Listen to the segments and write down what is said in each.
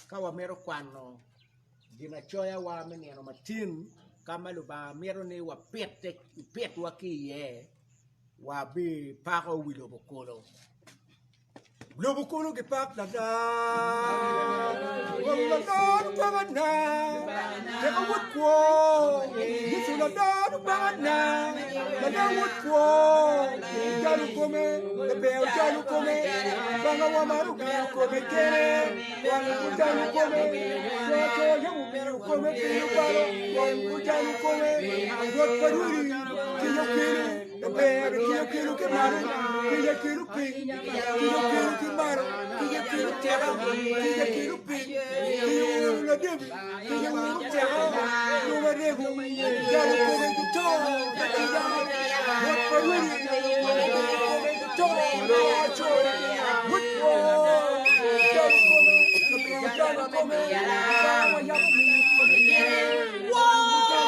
Ka wamito kwano ginacoyawa me nino matin ka ma Lubanga mito ni wapitwa ki iye, wabipako wi lobo kulu. Lobo kulu gipak lada, Rwot lada Lubangana, teko wod kwo, Yecu lada Lubangana, lada wod kwo, ojalo kome, laber ojalo kome, Lubanga wa maro omiyo kome kene, Rwot ojalo kome, co co yam omiyo kome pi lubalo, Rwot ojalo kome, Rwot pa rwodi kica okelo. Laber kica kelo ki malo, kica kelo piny, kica kelo ki malo, kica kelo teka, kica kelo piny, kica oro ladebi, kica oro teka, lum arego, jalo kome ki to, ka kica, Rwot pa rwodi, omiyo kome ki to, owaco, Wod kwo, jalo kome, laber jalo kome, Lubanga wa yam omiyo kome kene, jalo kome, Wod kwo.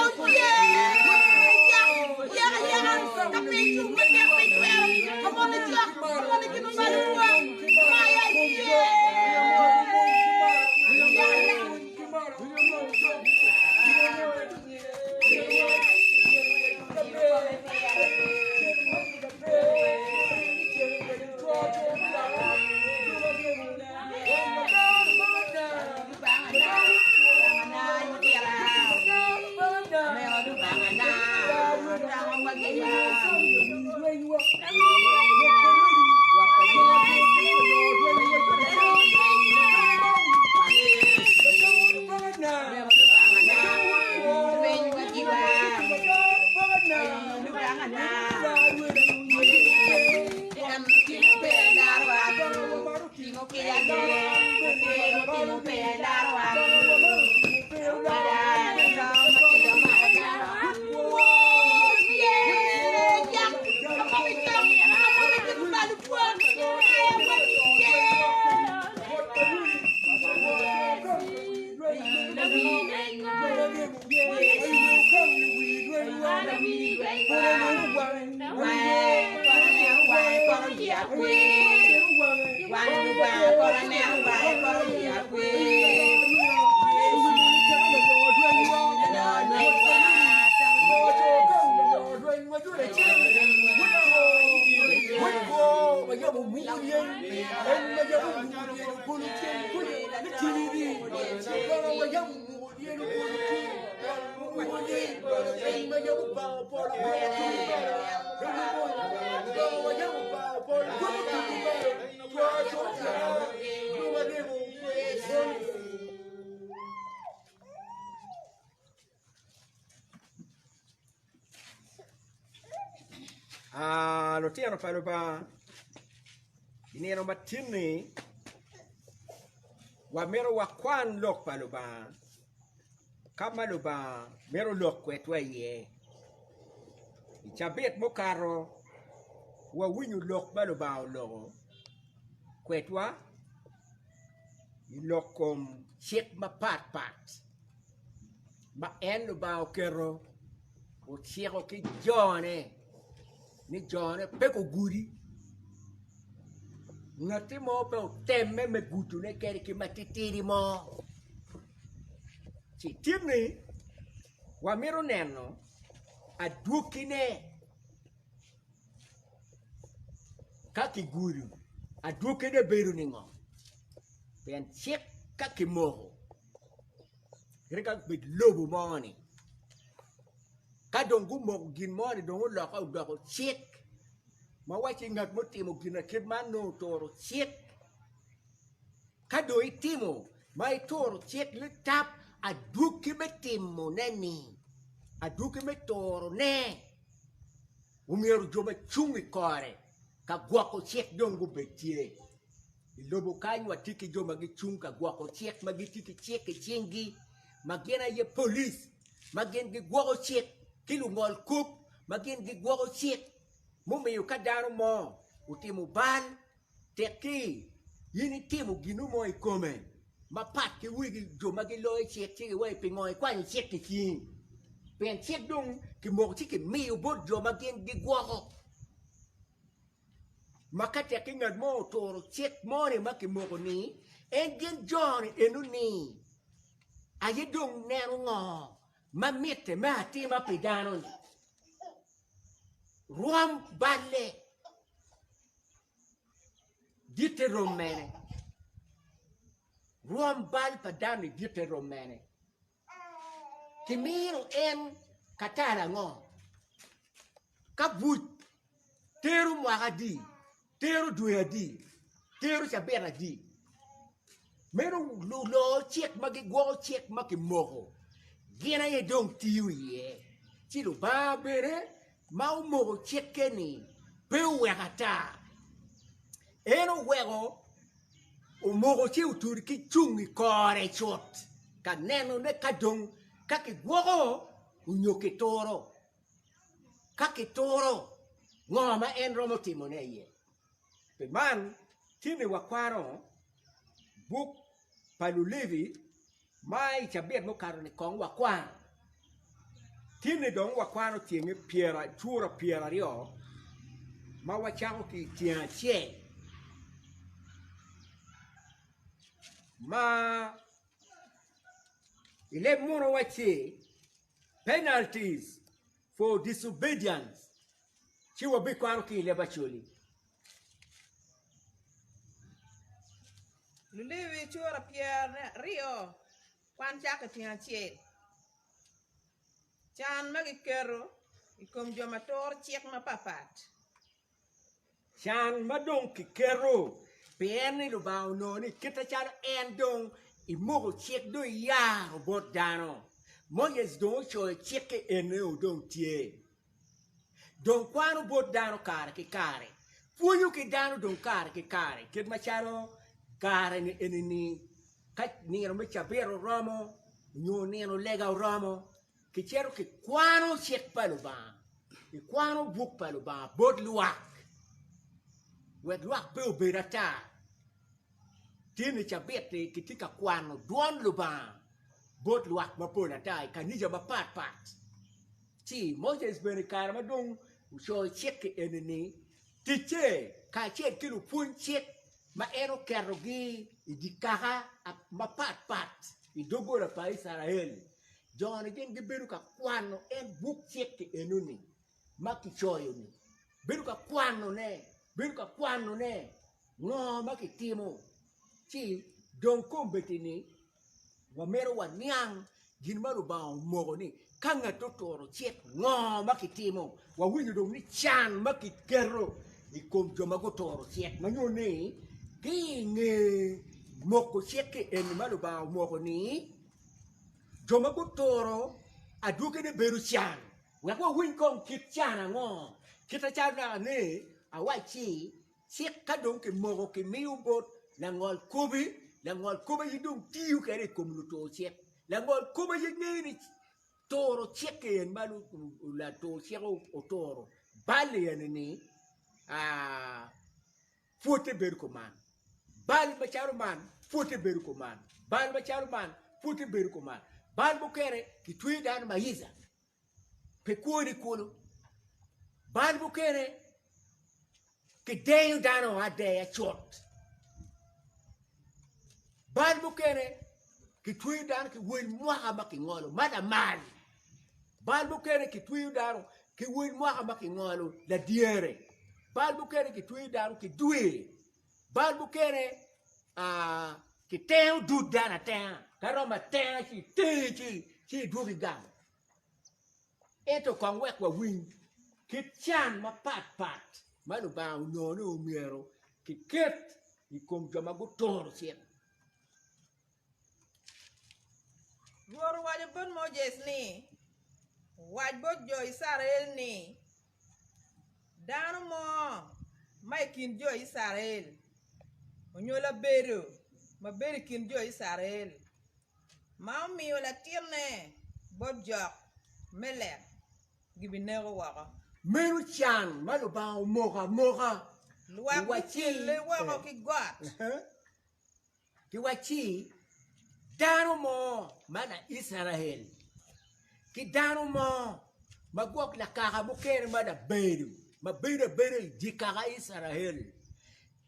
Lutino pa Lubanga i nino ma tin-ni wamito wakwan lok pa Lubanga ka ma Lubanga mito lok kwedwa iye. I cabit mukato wawinyo lok ma Lubanga oloko kwedwa i lok kom cik mapatpat ma en Lubanga oketo ociko ki jone ni jone pe gugudi ngatti mo pe otemme me gudone kadi ki matitidi mo ci tin-ni wamito neno adwogine. Ka kigudo, adwoggine bedo ningo? Pien cik ka kimoko, kadi ka bed lobo mo-ni, ka dong gumoko gin mo-ni dong olokke odoko cik ma wacci ngat mutimo gin ma kit man nongo oturo cik. Ka dong itimo ma ituro cik litap, adwoggi me timone-ni, adwoggi me turone. Omyero jo ma cung i kore ka gwoko cik dong gubed tye. I lobo kany watye ki jo ma gicung ka gwoko cik ma gitye ki cik i cinggi ma gin aye polic ma gin gigwoko cik ki lungol kop ma gin gigwoko cik mumiyo ka dano mo otimo bal Tekki in itimo gino mo i kome mapat ki wegi jo ma giloyo cik ci giwaci pingo ikwanyo cik i cingi? Pien cik dong kimoko ci kimiyo bot jo ma gin gigwoko. Ma ka tekki ngat mo oturo cik moni ma kimoko-ni. En gin jo-ni eno-ni aye dong neno ngo ma mitte me atima pi dano-ni. Rwom balle ditte rom mene? Rwom bal pa dano-ni ditte rom mene? Kimito en katala ango? Ka buc tero mwaka adi, tero dwe adi, tero cabit adi? Meno lulo cik ma gigwoko cik ma kimoko gin aye dong tiyo iye. Ci Lubanga bene ma omoko cikke-ni pe oweko ata. En oweko omoko ci otudo ki cung i kore cut ka nenone ka dong ka kigwoko onyo kituro. Ka kituro, ngo ma en romo timone iye? Pi man, tye ni wakwano buk pa Lulevi ma i cabit mukato-ni kong wakwano. Tye ni dong wakwano tyenge cura pyeraryo ma wacako ki i tyeng acel ma i leb munu wacci Penalties for disobedience ci wabikwano ki i leb Acholi. Lulevi cura pyeraryo kwan cako i tyeng acel. Can ma giketo i kom jo ma turo cik mapatpat. Can ma dong kiketo pien ni Lubanga onongo ni kite calo en dong imoko cik dong iyaro bot dano. Moses dong ocoyo cikke ene-o dong tye. Dong kwano bot dano kare ki kare, pwonyo ki dano dong kare ki kare kit macalo kare-ni eni-ni ka nino me cabit oromo nyo nino lega oromo Kicito kikwano cik pa Lubanga, kikwano buk pa Lubanga bot lwak wek lwak pe obed ata. Tye ni cabit-ti kitye ka kwano dwon Lubanga bot lwak mapol ata i kanica mapat pat. Ci Moses bene i kare ma dong ocoyo cik-ki eni-ni, ticce kacel ki lupwony cik ma en oketogi i dye kaka mapat pat i doggola pa Icrael, Jo-ni gin gibedo ka kwano en buk cik-ki enoni ma kicoyo-ni, bedo ka kwanone, bedo ka kwanone ngo ma kitimo. Ci dong kombeddi-ni wamito waniang gin ma Lubanga omoko ni ka ngat oturo cik ngo ma kitimo. Wawinyo dong ni can ma kiketo i kom jo ma guturo cik ma nyo ni ki i nge moko cik-ki eni ma Lubanga omoko-ni, Jo ma guturo adwogine bedo can. Wek wawiny kong kit can ango. Kit acalo naka ni awacci cik ka dong kimoko kimiyo bot langol kobi, langol kobi aye dong tiyo kwede i kom lutur cik. Langol kobi aye ngeyo ni turo cik en ma latur cik oturo bal eni-ni Pwodde bedo kuman, bal macalo man pwodde bedo kuman, bal macalo man pwodde bedo kuman, bal mukene kitweyo dano maica pi kwoni kulu, bal mukene kideyo dano adeya cut, bal mukene kitweyo dano ki wel mwaka ma kingolo ma lamal. Bal mukene kitweyo dano ki wel mwaka ma kingolo ladyere, bal mukene kitweyo dano ki dwe, bal mukene kitengo dud dano atenga ka romo atenga ci itengi ci idwogo i gang. Ento kong wek wawiny kit can mapat pat ma Lubanga onongo ni omyero kiket i kom jo ma guturo cik. Rwot owaco bot Moses ni, Wac bot jo Icrael ni, 'Dano mo ma i kin jo Icrael onyo labedo ma bedo i kin jo Icrael ma omiyo latinne bot jok Melek gibineko woko. Meno can ma Lubanga omoko amoka. Lwak gucele woko ki got. Giwacci, Dano mo ma Laicrael ki dano mo ma gwok lakaka mukene ma labedo ma bedo abeda i dye kaka Icrael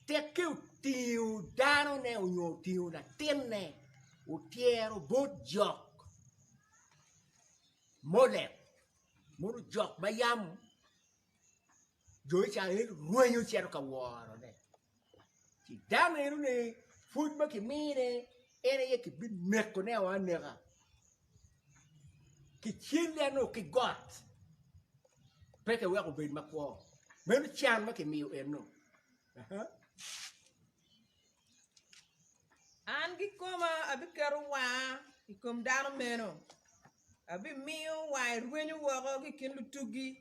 tekke. Otingo danone onyo otingo latinne otyero bot jok Molek, mono jok ma yam jo Icrael rwenyo cito ka worone. Ci dano enoni pwod ma kimine en aye kibinekone o aneka kicelle eno ki got pe kiweko obed makwo meno can ma kimiyo eno. An kikoma abiketo wanga i kom dano meno, abimiyo wange rwenyo woko ki i kin lutugi,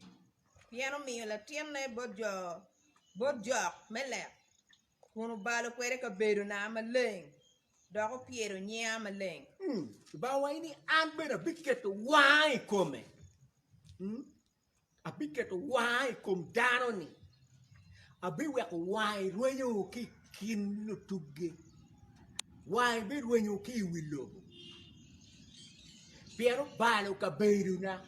pien omiyo latinne bot jok me lek, kun obalo kwede kabedona maleng, dok opyedo nyinga maleng. Lubanga owaco ni, An bene abiketo wanga i kome. Abiketo wanga i kom dano-ni, abiweko wange rwenyo ki i kin lutuggi, wange birwenyo ki i wi lobo, pien obalo kabedona,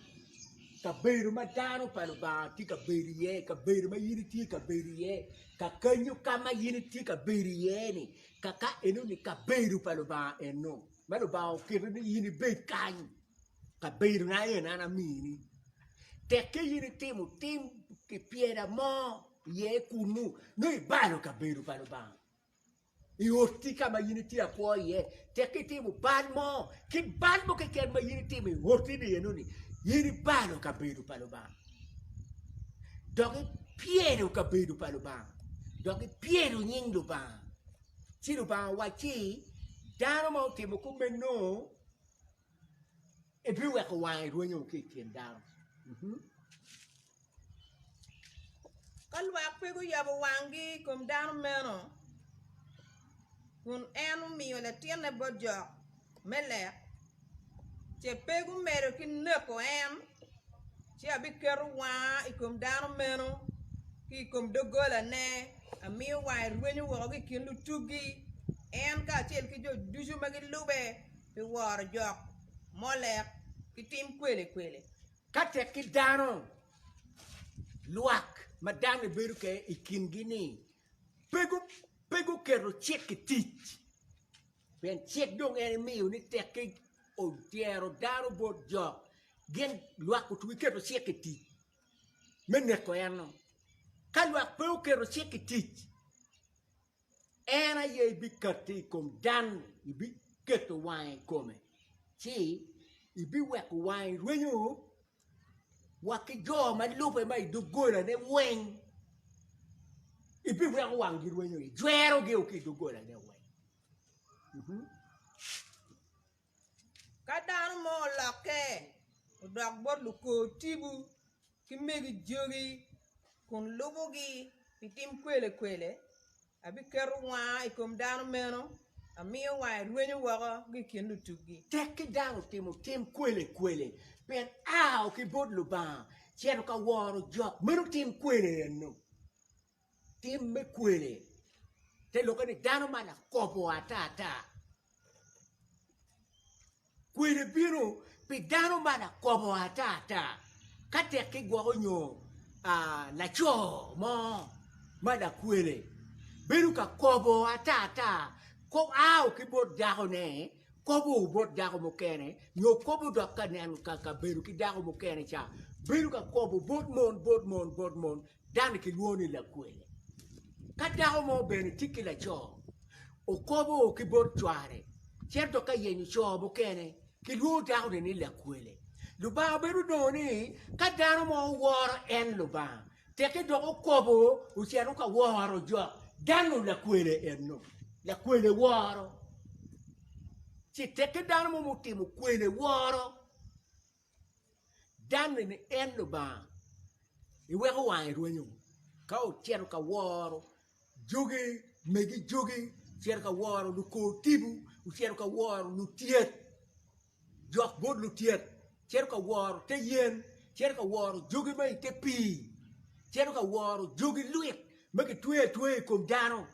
kabedo ma dano pa Lubanga tye ka bedo iye, kabedo ma in itye ka bedo iye, ka kenyo ka ma in itye ka bedo iye-ni, kaka enoni kabedo pa Lubanga eno, ma Lubanga oketo ni in ibed kany. Kabedona aye an amini. Tekke in itimo tim kipyeda mo iye kunnu, nongo ibalo kabedo pa Lubanga. I otti ka ma in itye ka kwo iye, tekke itimo bal mo, kit bal mo keken ma in itimo i otti-ni eno-ni, in ibalo kabedo pa Lubanga. Dok ipyedo kabedo pa Lubanga, dok ipyedo nying Lubanga. Ci Lubanga owacci, dano ma otimo kumeno, Ebiweko wange rwenyo ki i kin dano. Ka lwak pe guyabo wanggi i kom dano meno, kun en omiyo latinne bot jok me lek, ce pe gumedo ki neko en, ci abiketo wanga i kom dano meno ki i kom doggolane, amiyo wange rwenyo woko ki i kin lutugi, en kacel ki jo ducu ma gilube. pi woro jok Molek ki tim kwele kwele. Ka tek ki dano, lwak ma dano bedo kwede i kingi-ni pe guketo cik i tic, pien cik dong en emiyo ni tekki otyero dano bot jok, gin lwak otugi keto cik i tic me neko en-nu. Ka lwak pe oketo cik i tic, En aye ibikatti i kom dan, ibiketo wange i kome, ci ibiweko wange rwenyo wa ki jo ma lube ma i doggolane weng, ibiweko wanggi rwenyo, ijwerogi ki i doggolane weng. Ka dano mo olokke odok bot lukor tipo ki megi jogi kun lubogi pi tim kwele kwele, abiketo wanga i kom dano meno, amiyo wange rwenyo woko ki i kin lutugi. Tek ki dano otimo tim kwele kwele pien ao ki bot Lubanga cito ka woro jok meno tim kwele eno. Tim me kwele te lokke ni dano ma lakobo ata ata. Kwele bino pi dano ma lakobo ata ata ka tek ki gwoko nyo laco mo ma lakwele bedo ka kobo ata ata ao ki bot dakone kobo bot dako mukene nyo kobo dok ka neno ka bedo ki dako mukene ca bedo ka kobo bot mon bot mon bot mon dano kilwongo ni lakwele. Ka dako mo bene tye ki laco okobo ki bot cware cito dok ka yenyo co mukene kilwongo dako-ni ni lakwele. Lubanga bene onongo ni ka dano mo woro en Lubanga tekke dok okobo ocito ka woro jok dano lakwele eno lakwele woro ci tekke dano mo mutimo kwele woro Danne ni en Lubanga, iweko wange rwenyo ka ocito ka woro jogi, megi jogi, ocito ka woro lukor tipo, ocito ka woro lutyet, jok bot lutyet, cito ka woro te yen, cito ka woro jogi ma i te pii, cito ka woro jogi lwit ma kitweyo atweya i kom dano.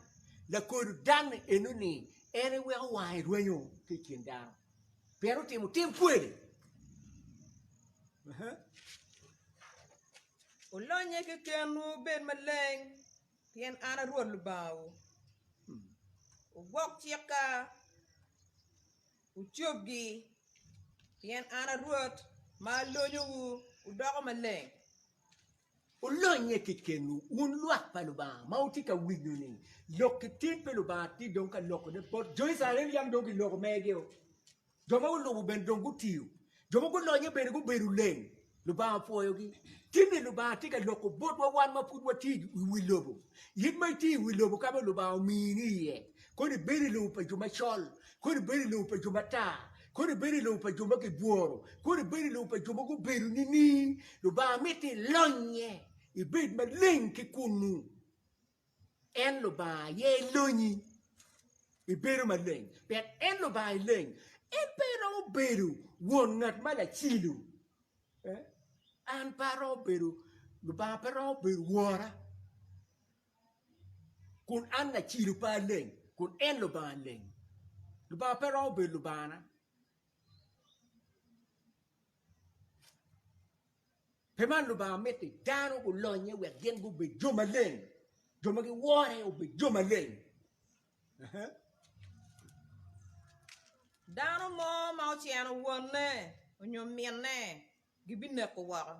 Lakodo danne enoni en aye weko wange rwenyo ki i kin dano. Pien otimo tim kwede. Wulonnye kekenwu wubed maleng, pien an a Rwot Lubangawu. Wugwok cikka, wucobgi, pien an a Rwot ma alonyowu wudoko maleng. Wulonnye kekenwu, wun lwak pa Lubanga ma wutye ka winyo ni lok ki tin pe Lubanga tye dong ka lokone bot jo Icrael yam dong giloko megio. Jo ma gulubo bene dong gutiyo. Jo ma gulonye bene gubedo leng. Lubanga opwoyogi. Tinni Lubanga tye ka loko botwa wan ma pud watye i wi lobo. In ma itye i wi lobo ka ma Lubanga omini iye, kono ibedo i lobo pa jo macol, kono ibedo i lobo pa jo matar, kono ibedo i lobo pa jo ma gibworo, kono ibedo i lobo pa jo ma gubedo nining, Lubanga miti ilonye, ibed maleng ki kunnu. En Lubanga aye elonyi ibedo maleng, pien en Lubanga eleng. En pe romo bedo won ngat ma lacilo. An pe aromo bedo, Lubanga pe romo bedo wora kun an lacilo pe aleng, kun en Lubanga leng. Lubanga pe romo bedo Lubangana. Pi man Lubanga miti dano gulonye wek gin gubed jo maleng, jo ma giwore obed jo maleng. Dano mo ma oceno wonne onyo minne gibineko woko.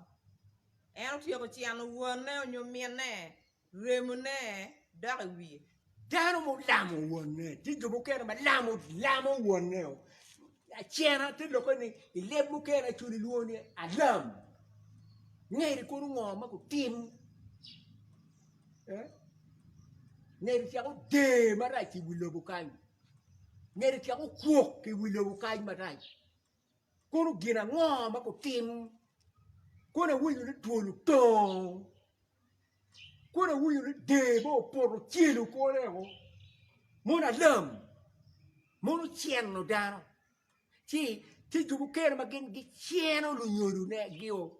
En otyeko ceno wonne onyo minne, remone dok i wiye. Dano mulamo wonne, tye jo mukene ma lamo lamo wonne-o. Acena te lokke ni i leb mukene Acholi lwongo ni alam. Ngeri kono ngo ma gutim? Eh? Ngeri cako der marac i wi lobo kany. Ngeri cako kwok i wi lobo kany marac. Kono gin ango ma gutim? Kono awinyo ni twol otongo. Kono awinyo ni der mo opoto ocelo kore o, mono alam, mono oceno dano, ci tye jo mukene ma gin giceno lunyodonegi-o,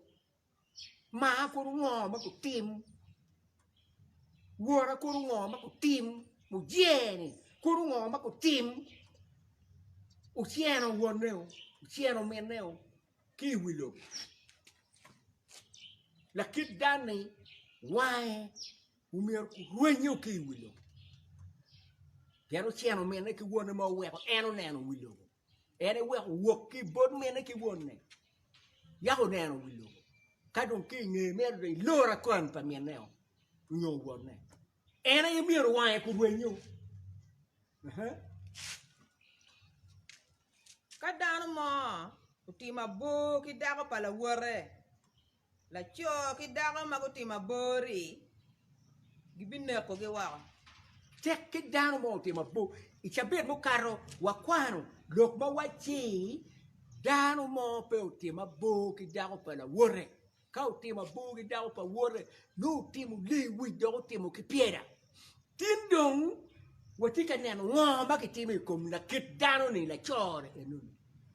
maa kono ngo ma gutim, wora kono ngo ma gutim, mujee-ni kono ngo ma gutim, oceno wonne-o, oceno minne-o. ki i wi lobo. Lakit dan-ni wange omyero orwenyo ki i wi lobo pien oceno minne ki wonne ma oweko en oneno wi lobo en eweko owok ki bot minne ki wonne yako oneno wi lobo ka dong ki i ngeye myero dong ilor akwan pa minne-o nyo wonne en aye myero wange kurwenyo. Ka dano mo otimo abor ki dako pa lawote, laco ki dako ma gutimo abor-ri gibinekogi woko. Tek ki dano mo otimo abor. I cabit mukato wakwano lok ma wacci dano mo pe otimo abor ki dako pa lawote. Ka otimo abor ki dako pa wote, nongo otimo lewic dok otimo ki pyeda. Tin dong watye ka neno ngo ma kitimo i kom lakit dano-ni, laco-ni enoni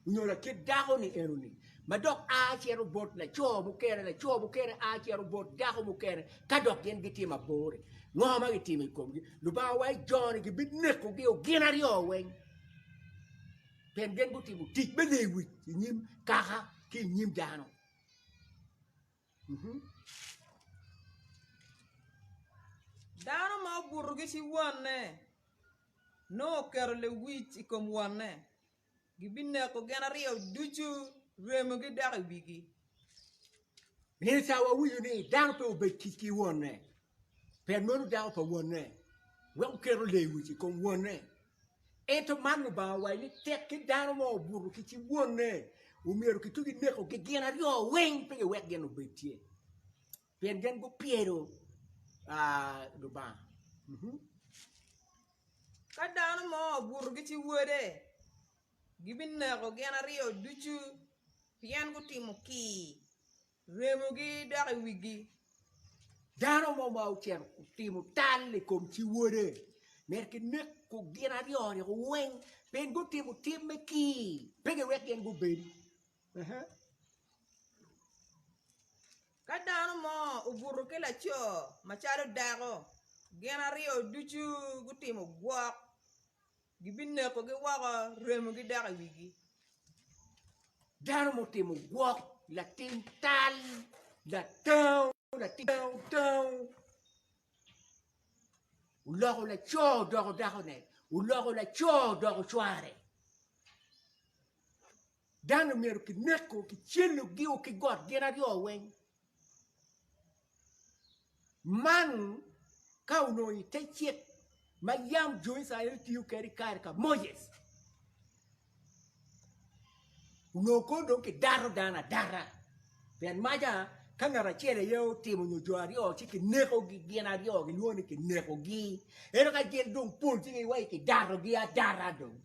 nyo lakit dako-ni enoni ma dok a cito bot laco mukene, laco mukene a cito bot dako mukene ka dok gin gitimo abor-ri. Ngo ma kitimo i komgi? Lubanga owaco jo-ni gibinekogi gin aryo weng pien gin gutimo tic me lewic i nyim kaka ki i nyim dano. Dano ma obuto ki ci wonne nongo oketo lewic i kom wonne, gibineko gin aryo ducu, remogi dok i wigi. Nino ca wawinyo ni dano pe obed kic ki wonne, pien meno dako pa wonne, wek oketo lewic i kom wonne. Ento man Lubanga owaco ni tek ki dano mo obuto ki ci wonne, omyero kitugi nekogi gin aryo weng pe giwek gin obed tye, pien gin gupyedo Lubanga. Ka dano mo obuto ki ci wode, gibineko gin aryo ducu, pien gutimo kir. Remogi dok i wigi. Dano mo ma ocito otimo tal i kom ci wode, myero kineko gin aryo-ni weng pien gutimo tim me kir, pe giwek gin gubedi. Ka dano mo obuto ki laco macalo dako, gin aryo ducu gutimo gwok. Gibinekogi woko, remogi dok i wigi. Dano mutimo gwok, latim tal, latango, latim tango, oloko laco odoko dakone. Oloko laco odoko cware. Dano myero kineko kicelogi ki got gin aryo weng. Man ka onongo i te cik ma yam jo Icrael tiyo kwede i kare pa Moses, onongo kono dong kidato dano adata pien maca ka ngat acel aye otimo nyo jo aryo ci kinekogi gin aryo gilwongo ni kinekogi ento ka gin dong pol ci giwaco kidatogi adata dong.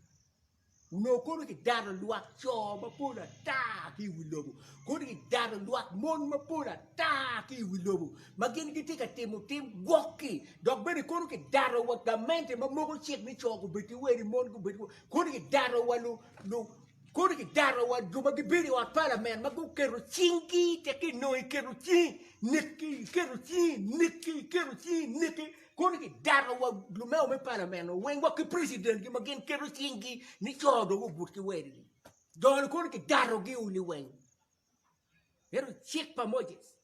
Onongo kono kidato lwak co mapol ata ki i wi lobo, kono kidato lwak mon mapol ata ki i wi lobo ma gin gitye ka timo tim gwok-ki, dok bene kono kidato wa gamente ma moko cik ni co gubed ki weri, mon gubed ki weri, kono kidato wa lu, lu, kono kidato wa jo ma gibedo i ot palament ma guketo cinggi tek inongo iketo cingi nekki, iketo cingi nekki, iketo cingi nekki. Kono kidato wa lumeo me palament weng wa ki president-gi ma gin keto cinggi ni co dong obut ki werigi. Jo-ni kono kidatogi o liweng. Ento cik pa Moses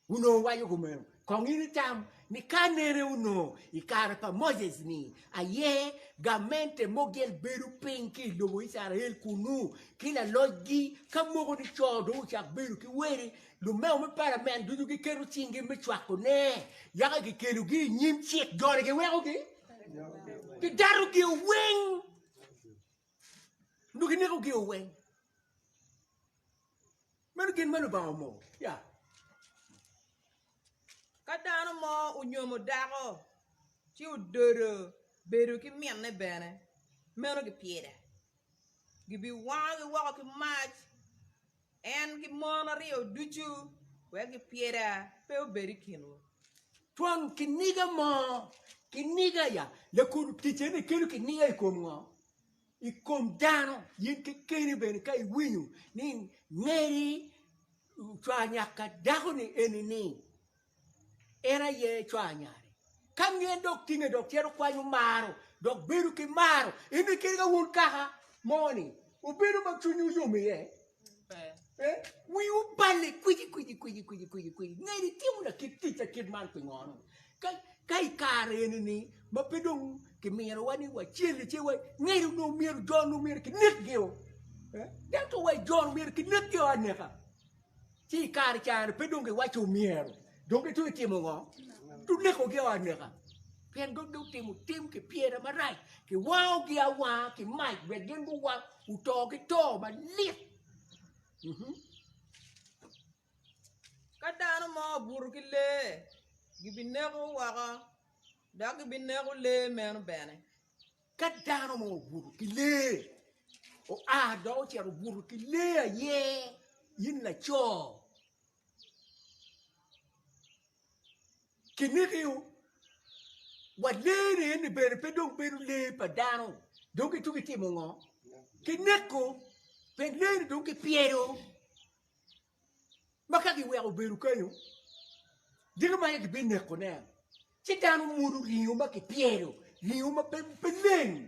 onongo waco kumeno. Kong in itam ni ka nene onongo i kare pa Moses ni aye gamente mo gin bedo piny ki i lobo Icrael kunu ki lalocgi ka moko ni co dong ocak bedo ki weri Lumeo me palament ducu giketo cinggi me cwakone, yaka gikelogi i nyim cik, joni giwekogi, gidatogi weng, nyo ginekogi weng. Meno gin ma Lubanga omoko. Ya. Ka dano mo onyomo dako ci ododo bedo ki minne bene, meno gipyeda. Gibiwangogi woko ki mac En ki mon aryo ducu, wek gipyeda pe obed i kinwu. Twon kiniga mo, kiniga ya, lakor ticce ni kelo kiniga i kom ngo? I kom dano, in kekeni bene ka iwinyo ni ngeri cwa nyaka dako-ni eni-ni, En aye cwar nyare. Ka ngen dok tinge dok cito kwanyo maro dok bedo ki maro, in kadi ka wun kaka mo ni wubedo ma cwinywu yom iye, eh, wiwu oballe kwici kwici kwici kwici kwici kwici. Ngeri itimo lakit tic lakit man pingo no? Ka, ka i kare eni ni ma pe dong kiminowa ni wacel ce wa ngeri onongo myero jo onongo myero kinekgi-o. Eh, ento wa jo onongo myero kinekgi-o aneka. Ci i kare ca-ni pe dong giwaco myero, dong gitye timo ngo? Gunekogi o aneka, pien dong gutimo tim ki pyere marac, kiwangogi awanga ki mac wek gin guwang oto ki to malit. Ka dano mo obuto ki lee, gibineko woko, dok gibineko lee meno bene. Ka dano mo obuto ki lee, oa dok ocito obuto ki lee aye, in laco, kinekio, wa lee-ni eni bene pe dong bedo lee pa dano, dong gituko gitimo ngo? Kineko, pien lee-ni dong kipyedo. Ma ka giweko obedo kenyo, diki ma aye gibinekone, ci dano mwodo ringo ma kipyedo, ringo ma pe leng,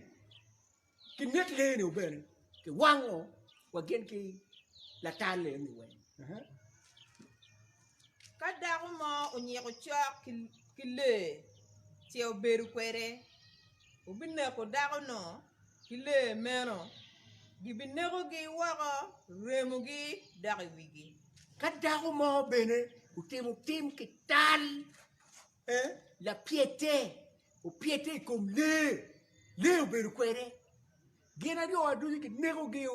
kinek lee-ni bene, kiwango wa gin ki latal eni weng. Ka dako mo onyiko cok ki lee ce obedo kwede, wubineko dako-nu ki lee meno, gibinekogi woko, remogi dok i wigi. Ka dako mo bene otimo tim ki tal, lapyette opyette i kom lee, lee obedo kwede, Gin aryo ducu kinekogi,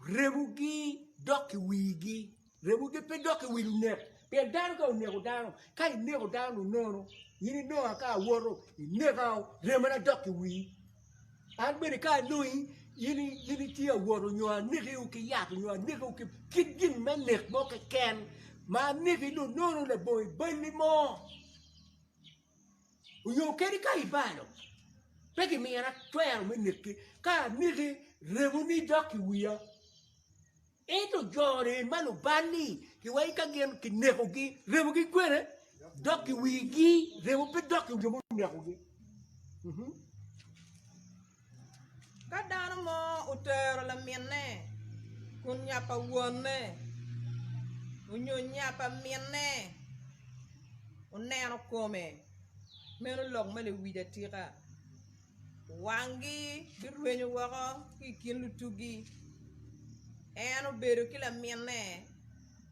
remogi dok i wigi. Remogi pe dok i wi lunek, pien dano ka oneko dano, ka ineko dano nono, in inonga ka awoto, ineka, remona dok i wii. An bene ka anongi, in in itye awoto nyo aneki ki yat nyo aneki ki kit gin me nek mo keken ma aneki nono labongo iballi mo. Onyo kadi ka ibalo, pe gimina twero me neki, ka aneki, remoni dok i wiya. Ento jo-ni ma lubal-li giwaco ka gin kinekogi, remogi kwene dok i wigi, remo pe dok i wi jo munekogi. Ka dano mo otero laminne kun nya pa wonne onyo nya pa minne oneno kome, meno lok me lewic atika. Wanggi birwenyo woko ki i kin lutugi. En obedo ki laminne,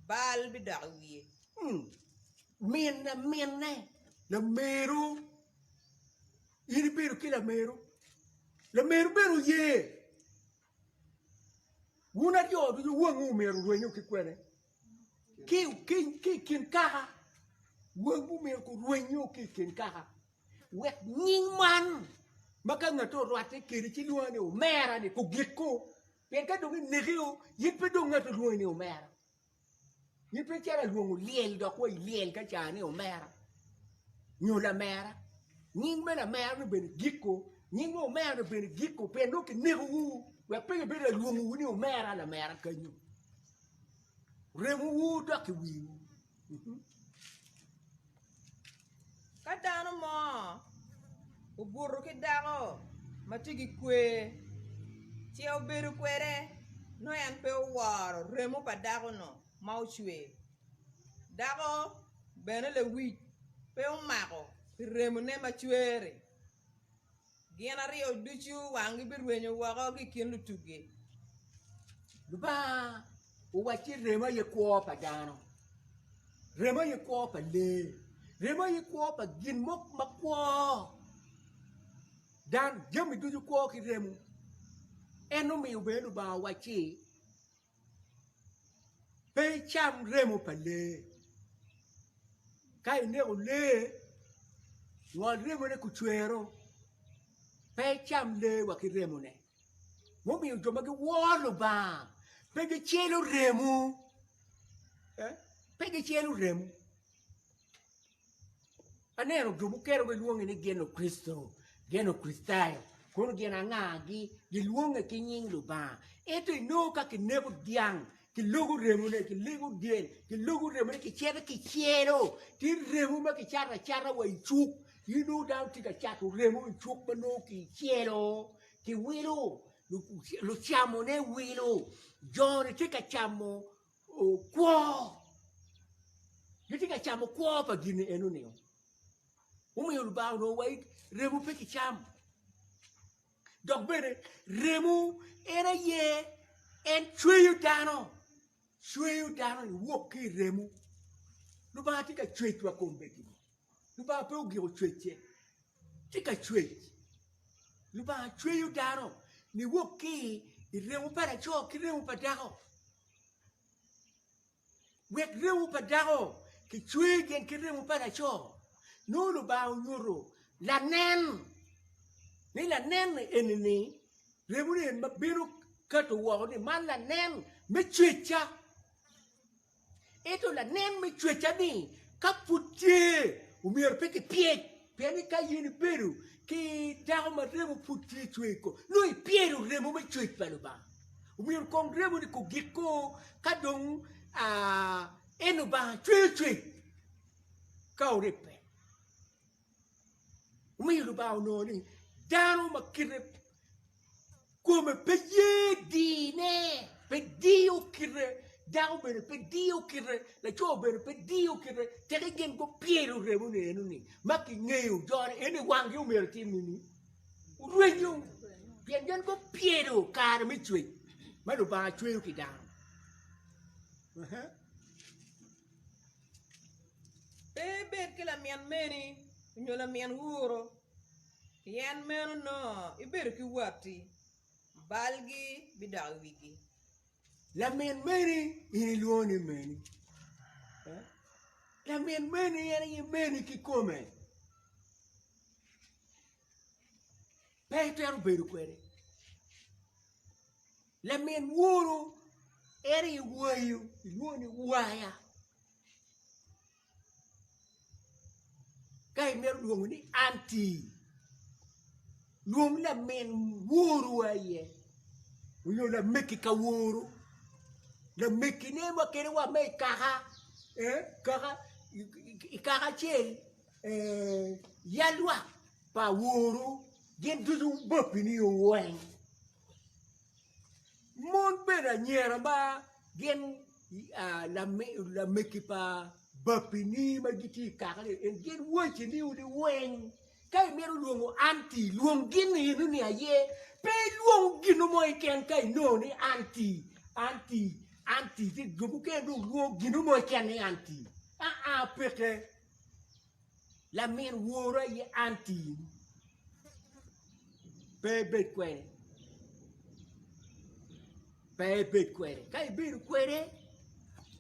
bal bidok i wiye. Min laminne, lameru, in ibedo ki lameru, lameru bene oye. Wun aryo ducu wangwu myero orwenyo ki kwene? Ki i kin kaka, wangwu myero gurwenyo ki i kin kaka. Wek nying man ma ka ngat orwatte kedi ci lwongo ni omera-ni kugikko, pien ka dong inekio, in pe dong ngat olwongi ni omera. In pe icito alwongo lyel dok wa i lyel ka ca ni omera nyo lamera. Nying me lamera-ni bene gikko, nying me omera-ni bene gikko pien nongo kinekowu wek pe kibed alwongowu ni omera lamera kenyo. Remowu dok i wiwu. Ka dano mo obuto ki dako ma tye ki kwer ce obedo kwede nongo en pe oworo remo pa dako-nu ma ocwer dako bene lewic pe omako pi remone ma cwer-ri. Gin aryo ducu wanggi birwenyo woko ki i kin lutugi. Lubanga owacci remo aye kwo pa dano, remo aye kwo pa lee, remo aye kwo pa gin mo makwo, dano jami ducu kwo ki remo. En omiyo bene Lubanga owacci Pe icam remo pa lee, ka ineko lee ngol remone kucwero, pe icam lee wa ki remone. Mumiyo jo ma giworo Lubanga pe gicelo remo, pe gicelo remo. Aneno jo mukene gilwonge ni gin Lukricito, gin Lukricitayo, kono gin angagi? Gilwonge ki nying Lubanga. Ento inongo ka kineko dyang, kilogo remone, kilego dyel, kilogo remone, kicito kicelo, tye remo ma kicato acata wa i cuk. Inongo dano tye ka cato remo i cuk ma nongo kicelo, kiwilo, lucamone wilo, jo-ni tye ka camo kwo, gitye ka camo kwo pa gin eno-ni. Mumiyo Lubanga onongo wai remo pe kicam. Dok bene remo en aye en cweyo dano, cweyo dano niwok ki i remo. Lubanga tye ka cwec wa kombeddi. Lubanga pe ogiko cwecce, tye ka cwec. Lubanga cweyo dano niwok ki i remo pa laco ki remo pa dako. Wek remo pa dako kicwe gin ki remo pa laco, nongo Lubanga onyuto lanen ni lanen eni-ni remo-ni eni ma bino kato woko-ni man lanen me cwecca. Ento lanen me cwecca-ni ka pud tye omyero pe kipyec pien ni ka in ibedo ki dako ma remo pud tye cwer i kome nongo ipyedo remo me cwec pa Lubanga. Omyero kong remo-ni kugikko ka dong en Lubanga cweyo cwec ka oribbe. Omiyo Lubanga onongo ni dano ma kite kome pe ye dine, pe diyo kite, dako bene pe diyo kite, laco bene pe diyo kite, teke gin gupyelo remo-ni eno-ni ma kingeyo jone eni wanggi omyero otim nini? Orwenyo, pien gin gupyelo kare me cwec ma Lubanga cweyo ki dano. Pe ibed ki lamin meni nyo lamin wuru, pien meno nongo ibedo ki watti, balgi bidok i wigi. Lamin meni in ilwongo ni meni, lamin meni en aye meni kikome, pe itwero bedo kwede. Lamin woru en aye wayo, ilwongo ni waya. Ka imito lwongo ni anti, lwong lamin woru aye nyo lamegi ka woru, lamegine wa kede wa me i kaka, kaka i kaka acel yalwak pa woru gin ducu bapini weng. Mon bene anyira ma gin lamegi pa bapini ma gitye i kaka-ni gin wacini weng. Ka imito lwongo anti, lwong gin eno-ni aye. Pe ilwong gino mo keken ka inongo ni anti, anti, anti, ci jo mukene dong lwongo gino mo keken ni anti. Aa, peke. Lamin woru aye anti-ni. Pe ibed kwede. Pe ibed kwede. Ka ibedo kwede,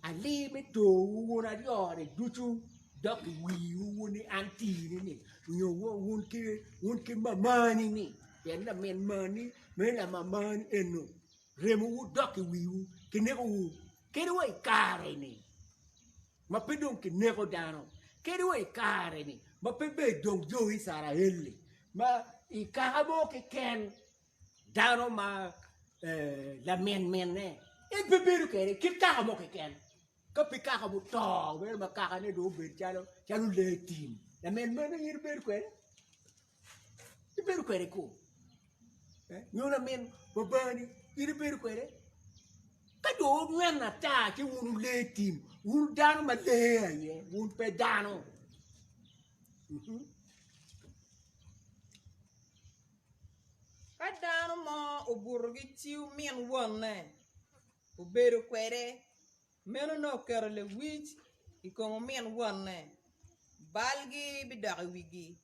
alii me towu wun aryo-ni ducu dok i wiwu wun ni antini-ni nyo wun ki mamani-ni pien lamin mani me lamamani eno remowu dok i wiwu kinekowu kadi wa i kare-ni ma pe dong kineko dano kadi wa i kare-ni ma pe bed dong jo Icrael-li ma i kaka mo keken Dano ma lamin minne en pe bedo kwede kit kaka mo keken ka pe kaka muto bedo ma kakane dong obedo calo calo lee tim lamin meno in ibedo kwede ibedo kwede ku nyo lamin babani in ibedo kwede ka dong wunyweno ata ci wun wulee tim wun dano ma lee aye wun pe dano. Ka dano mo obuto ki ci omin wonne, obedo kwede, meno nongo oketo lewic i kom omin wonne, balgi bidok i wigi,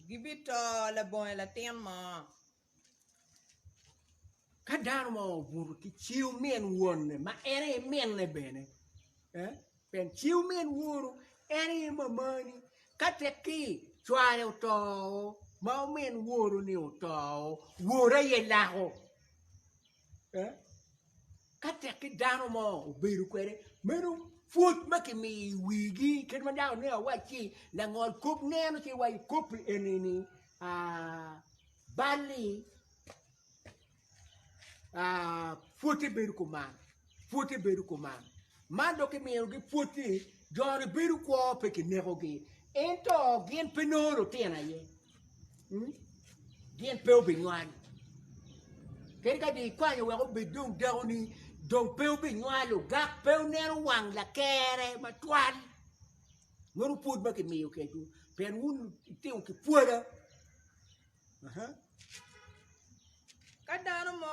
gibito labongo latin mo. Ka dano mo obuto ki ci omin wonne, ma en aye minne bene, Pien ci omin woru en aye mamani, ka tekki cware oto ma omin woru-ni oto, woru aye lako. Ka tekki dano mo obedo kwede, meno pwod ma kimiyo i wigi kit ma dano onongo awacci langol kop neno ci waco kop-pi eni-ni bal-li Pwodde bedo kuman, pwodde bedo kuman. Man dok kimiyogi pwod ni jo-ni bedo kwo pe kinekogi ento gin pe nongo lutino aye gin pe obinywal kadi ka dong ikwanyo wek obed dong dakoni dong pe obinywalo gak pe oneno wang lakere matwal meno pwod ma kimiyo kwedwu pien wun itimo kipwoda. Ka dano mo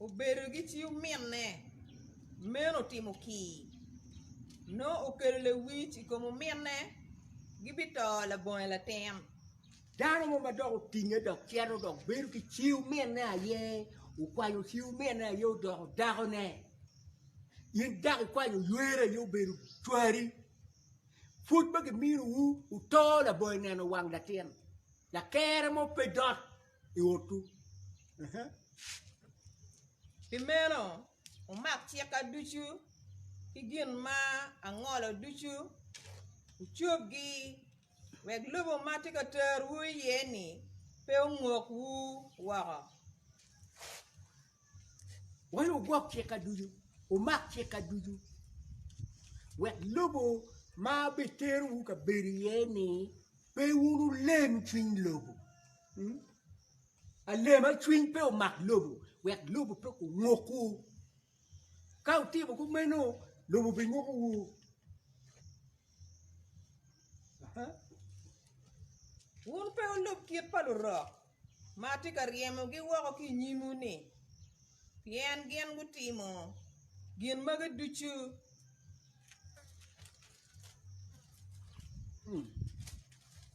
obedo ki ci ominne, meno otimo kir, nongo okelo lewic i kom ominne, gibito labongo latin. Dano mo ma dok otinge dok cito dok bedo ki ci ominne aye, okwanyo ci ominne aye odoko dakone. In dako ikwanyo yweri aye obedo cwari. Pwod ma giminowu wuto labongo neno wang latin. Lakere mo pe dot i otwu. Pi meno, wumak cikka ducu ki gin ma angolo ducu, wucobgi, wek lobo ma atye ka terowu iye-ni pe ongokwu woko. Wek wugwok cikka ducu, wumak cikka ducu, wek lobo ma abiterowu ka bedo iye-ni pe wun wulem cwiny lobo. Alema cwiny pe omak lobo, wek lobo pe ongokwu. Ka wutimo kumeno, lobo bingukowu. Wun pe wulub kit pa lurok ma atye ka ryemogi woko ki i nyimwu-ni, pien gin gutimo gin magi ducu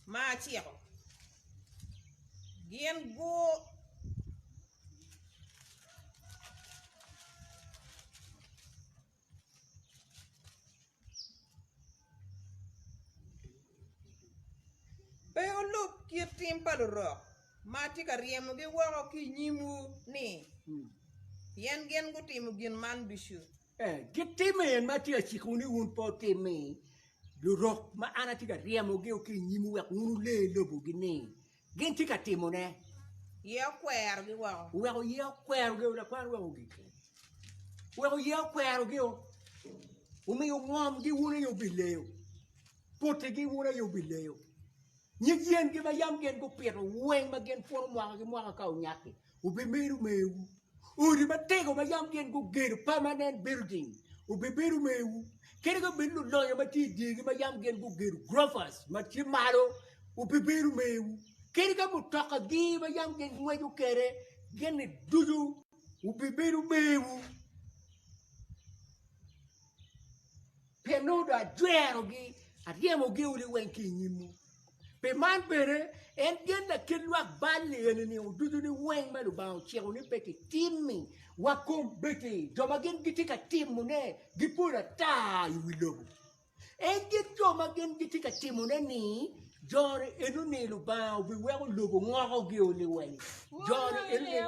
ma aciko. Gin gu. Pe wulub kit tim pa lurok ma atye ka ryemogi woko ki i nyimwu-ni, pien gin gutimo gin man ducu. Gitimo en ma atye ka cikowu ni wun pe wutim-mi, lurok ma an atye ka ryemogi ki i nyimwu wek wun wule lobogi-ni, Gin tye ka timone. Iye okwerogi woko. Oweko iye okwerogi o, lakwan weko ogik. Oweko iye okwerogi o. Omiyo ngomgi wun aye wubileyo, potigi wun aye wubileyo. Nyig yengi ma yam gin gupito weng ma gin pwono mwaka ki mwaka ka onyak-ki, wubimedo mewu. Odi matego ma yam gin gugedo, permanent building, obibedo mewu. Kadi ka bed lulonyo ma tye i dyegi ma yam gin gugedo gurofas ma tye malo. Obibedo mewu. Kadi ka mutokagi ma yam gin ngweco kwede gin-ni ducu obibedo mewu. Pien nongo dong ajwerogi, aryemogi liweng ki i nyimwu. Pi man bene, en gin lakit lwak bal-li eni-ni ducu niweng ma Lubanga ociko ni pe kitim-mi, wa kombeddi jo ma gin gitye ka timone gipol ata i wi lobo. En gin jo ma gin gitye ka timone ni, jo-ni eno-ni Lubanga obiweko lobo ngokogi liweng. Jo-ni eno-ni.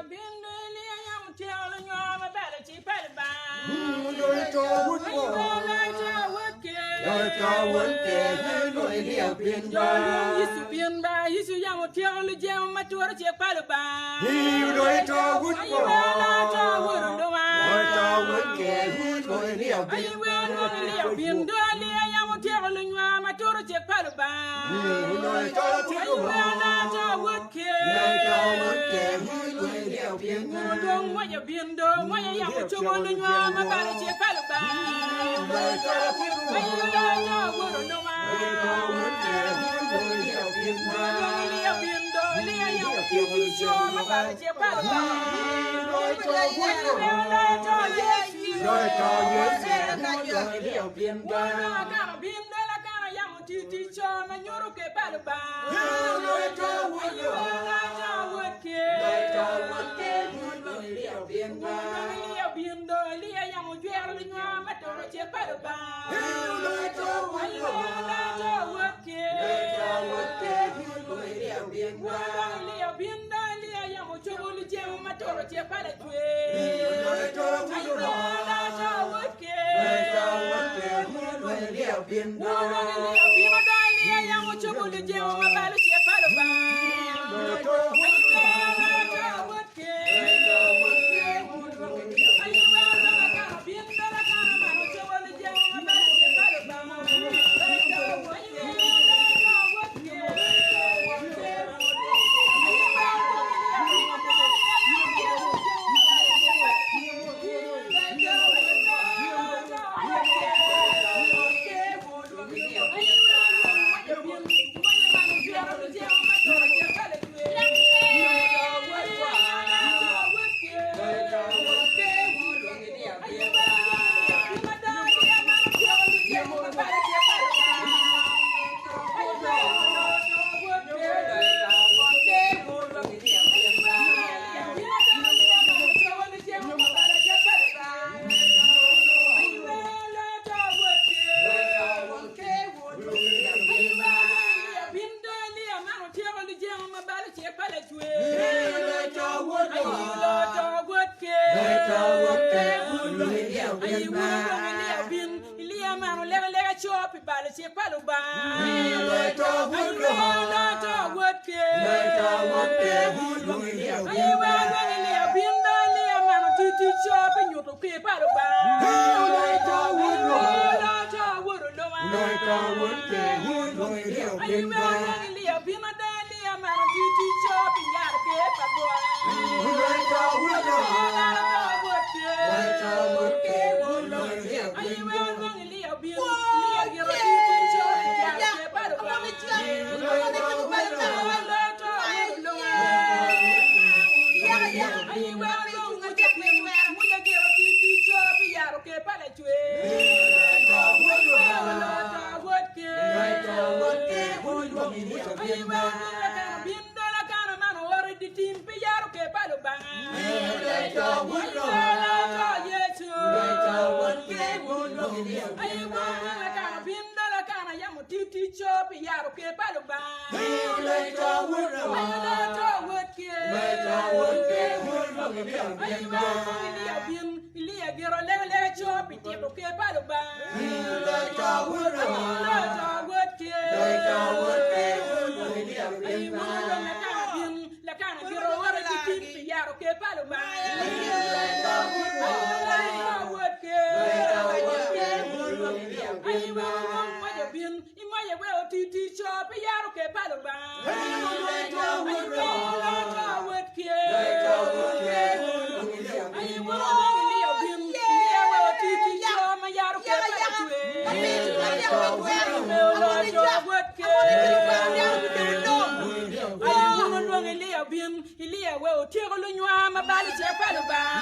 Otyeko lunywar ma balo cik pa Lubanga.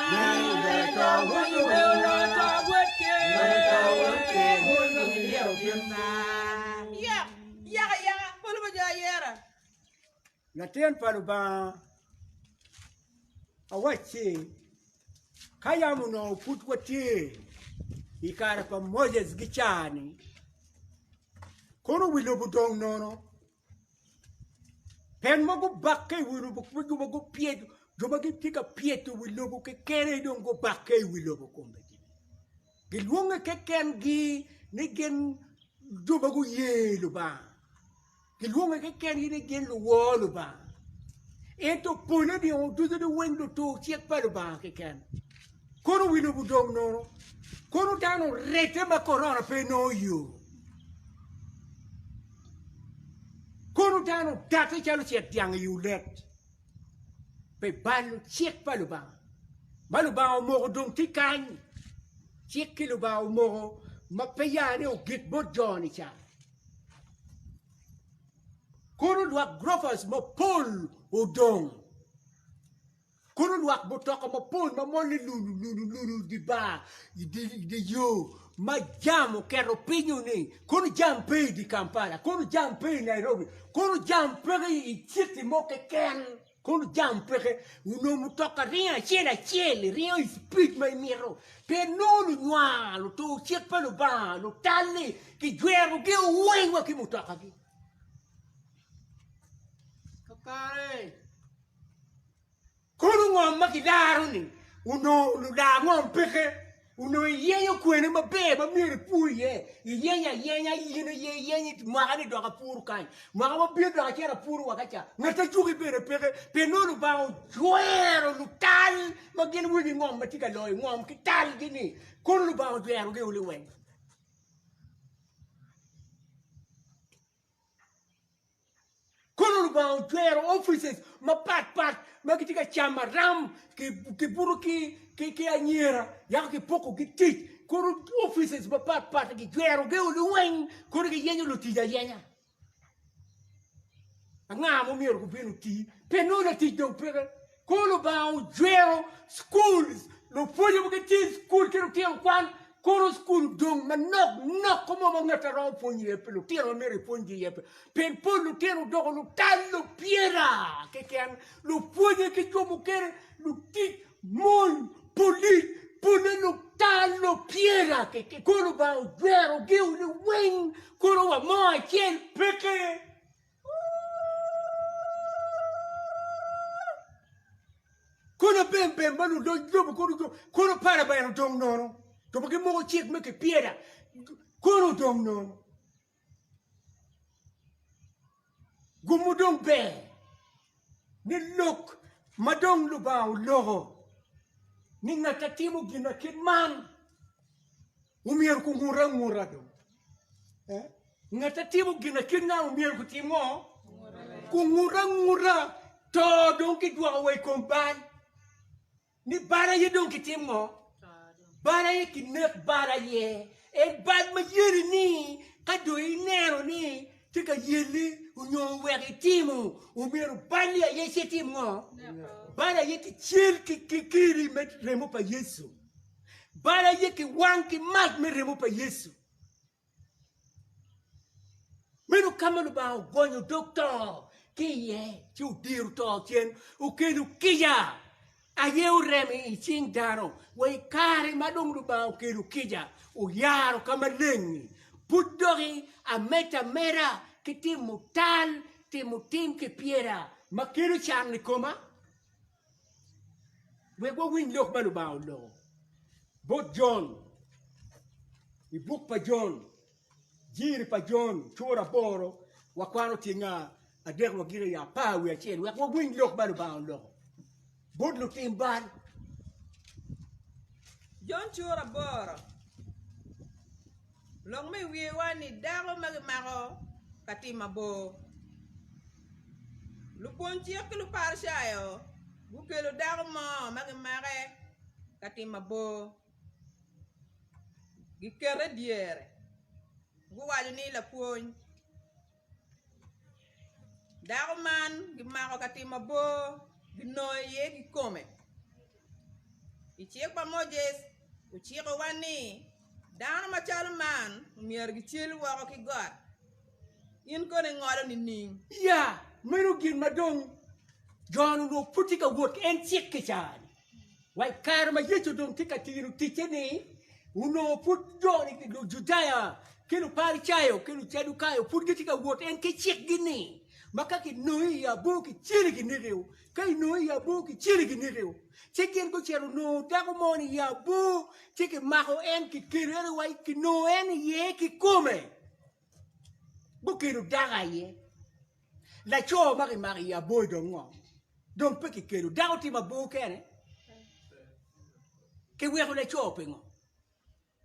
Yak, yak ayaka, polo pa jo ayera. Latin pa Lubanga awacci, ka yam onongo pud watye i kare pa Moses ki ca-ni, kono wi lobo odong nono. Pien ma gubakke i wi lobo jo ma gupyedo jo ma gitye ka pyedo wi lobo kekene dong gubakke i wi lobo kombeddi. Gilwonge kekengi ni gin jo ma guye Lubanga. Gilwonge kekengi ni gin luwor Lubanga. Ento pole dong ducu liweng lutur cik pa Lubanga keken. Kono wi lobo odong nono, kono dano oredde ma korona pe nongo yo. Kono dano odatte calo cet dyang i olet pi balo cik pa Lubanga ma Lubanga omoko dong tye kany, cik ki Lubanga omoko ma pe ya ni ogik bot jo-ni ca. Kono lwak gurofas mapol odong. Kono lwak mutoka mapol ma mol ni lulu lulu lulu i dye bar, i dye yo ma jam oketo pinyo ni kono jam pe i dye Kampala, kono jam pe i Nairobi, kono jam peke i citi mo keken, kono jam peke. Onongo mutoka ringo acel acel ringo i cipid ma imito pien nongo lunywar, lutur cik pa Lubanga, lutal-li kijwerogi weng wa ki mutokagi. Kakare. Kono ngom ma kilaro-ni onongo lular ngom peke, onongo iyenyo kwene maber ma myero ipur iye, iyenyo ayenya in aye iyenyo mwaka-ni dok apuro kany, mwaka ma bino dok acito apuro wa ka ca, ngat ma juki bene peke, pien nongo Lubanga ojwero lutal ma gin wegi ngom ma tye ka loyo ngom ki talgi-ni, kono Lubanga ojwerogi liweng. Kono Lubanga ojwero offices mapat pat ma gitye ka camo aram kibuto ki anyira yako kipokogi tic kono offices mapat pat gijwerogi liweng kono giyenyo lutic ayenya anga ma myero gubin oti pien nongo latic dong peke Kono Lubanga ojwero schools, lupwonye ma gitye i cukul ki lutino kwan, kono cukul odong manok nok ko mo ma ngat a romo pwonyo iye pi lutino ma myero ipwonygi iye pe. Pien pol lutino odoko lutal lupyera keken, lupwonye ki jo mukene, lutic, mony, polic, pole lutal lupyera keken. Kono Lubanga ojwerogi liweng, kono wa mo acel peke. Kono bembem ma luloc lobo kono kono pala bene odong nono, jo ma gimoko cik me kipyeda kono odong nono. Gum dong ber ni lok ma dong Lubanga oloko ni ngat a timo gin ma kit man omyero kungut anguta dong. Ngat a timo gin ma kit man omyero gutim ngo? Kungut anguta. To dong kidwoko wa i kom bal. Ni bal aye dong kitim ngo? Bal aye kinek bal aye. En bal ma yeli ni ka dong ineno ni tye ka yeli onyo oweko itimo omyero balli aye ci itim ngo? Bal aye kicel ki kidi me remo pa Yecu. Bal aye kiwang ki mac me remo pa Yecu. Meno ka ma Lubanga ogonyo dog to ki iye ci odiro to cen okelo kica aye oremo i cing dano wa i kare ma dong Lubanga okelo kica oyaro ka maleng-ngi pud doki amedde ameda ki timo tal timo tim ki pyera ma kelo can i koma. Wek wawiny lok ma Lubanga oloko bot Jon i buk pa Jon, Jiri pa Jon cura aboro, wakwano tyeng adek wagiko i apar wiye acel wek wawiny lok ma Lubanga oloko bot lutim bal. Jon cura aboro, Lok me i wiyewa ni dako ma gimako ka timo abor. Lupwony cik ki Luparicayo gukelo dako mo ma gimake ka timo abor, gikete dyere, guwaco ni, Lapwony, dako man gimako ka timo abor. ginongo iye kikome. I cik pa Moses ocikowa ni dano macalo man myero gicel woko ki got. In kono ingolo nining? Ya, meno gin ma dong Jon onongo pud tye ka wot ki en cik kica-ni. Wa i kare ma Yecu dong tye ka tino ticce-ni, onongo pud jo-ni, Lujudaya ki Luparicayo ki Lucadukayo pud gitye ka wot en ki cikgi-ni, ma ka kinongi i abor kiceli kinekio, ka inongi i abor kiceli kinekio. Ci gin gucito onongo dako mo-ni i abor, ci kimako en, kikelo en wa kinongo en iye kikome. Gukelo dako aye. Laco ma kimako i abor dong ngo? Dong pe kikelo. Dako timo abor kene? Kiweko laco pingo?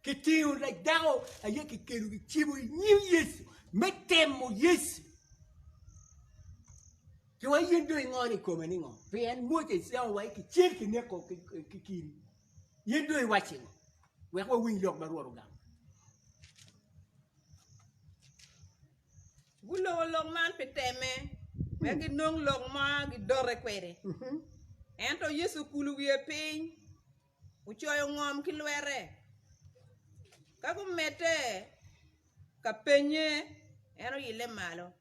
Kitingo dako aye kikelo kicibo i nyim Yecu me temo Yecu. Ci wa in dong ingolo i kome ni ngo? Pien Moses yam owaco kicel kineko ki kidi. In dong iwaci ngo? Wek wawiny lok ma Rwot ogamo. Guloko lok man pi teme, wek ginong lok ma gidote kwede. Ento Yecu okulo wiye piny, ocoyo ngom ki lwete. Ka gumedde ka penye, en oile malo,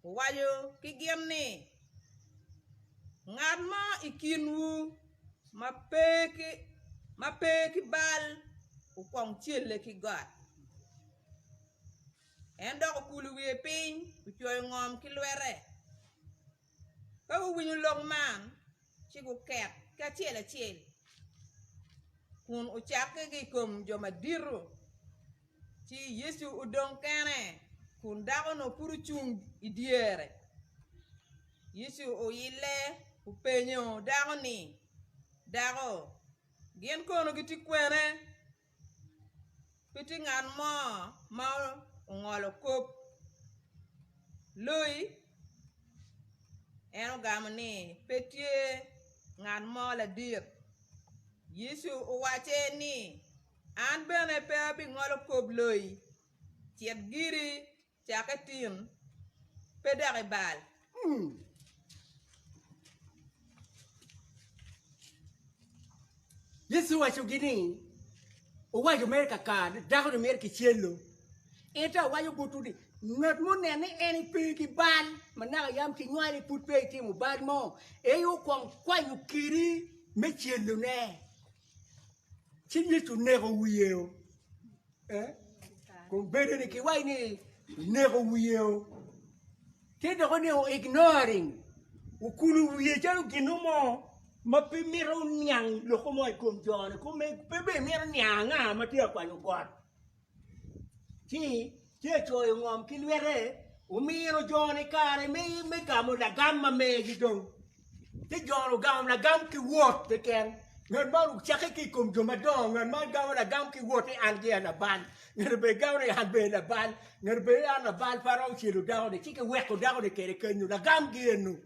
owaco ki gin ni, Ngat mo i kinwu ma pe ki bal okwong celle ki got. En dok okulo wiye piny, ocoyo ngom ki lwete. Ka guwinyo lok man, ci guket ki acel acel, kun ocakke ki i kom jo madito. Ci Yecu odong kene, kun dako-nu pud ocung i dyere. Yecu oile openyo dako ni, Dako, gin kono gitye kwene? Pe tye ngat mo ma ongolo kop loyi? En ogamo ni, Pe tye ngat mo ladit. Yecu owacce ni, An bene pe abingolo kop loyi. Cit giri cakke tin, pe dok ibal. Yecu owacogi ni, Wuwaco mere kakare ni dako-ni myero kicelo. Ento awaco botwu ni, ngat ma oneno ni en pe ki bal ma naka yam kinywale pud pe etimo bal mo, aye okwong kwanyo kidi me celone. Ci Yecu oneko wiyeo. Kun bedo ni kiwaco ni oneko wiyeo, ci dok oneko ignoring, okulo wiye calo gin mo ma pe mito niang lok mo i kom jo-ni, pe bene mito niang anga ma tye ka kwanyo got. Ci ci ecoyo ngom ki lwete, omino jo-ni kare me gamo lagam ma megi dong. Ci jo-ni ogamo lagam ki wot keken. Ngat man ocakke ki i kom jo madongo, ngat man gamo lagam ki wot ni an gira labal, ngat bene gamo ni an bene labal, ngat bene ni an labal pe aromo celo dako-ni, ci kiweko dako-ni kwede kenyo, lagamgi eno.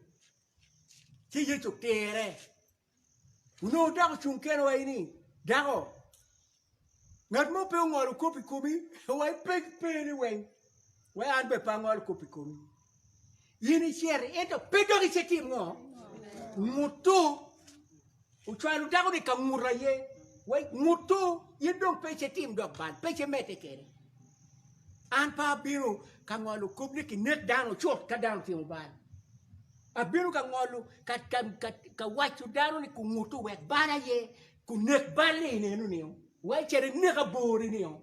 Ci Yecu otere. Onongo dako ocung kene wa ni, Dako, ngat mo pe ongolo kop i komi, wa ipeny pe ni weng, wek an bene pe angol kop i komi. In iciti, ento pe dok icitim ngo? Ngutu. Ocwalo dako-ni ka ngut aye, wek ngutu, in dong pe icitim dok bal, pe icimedde kwede. An pe abino ka ngolo kop ni kinek dano cut ka dano otimo bal. Abino ka ngolo, ka waco dano ni kungutu wek bal aye, kunek bal-li i neno nio, wek icit inek abor-ri nio,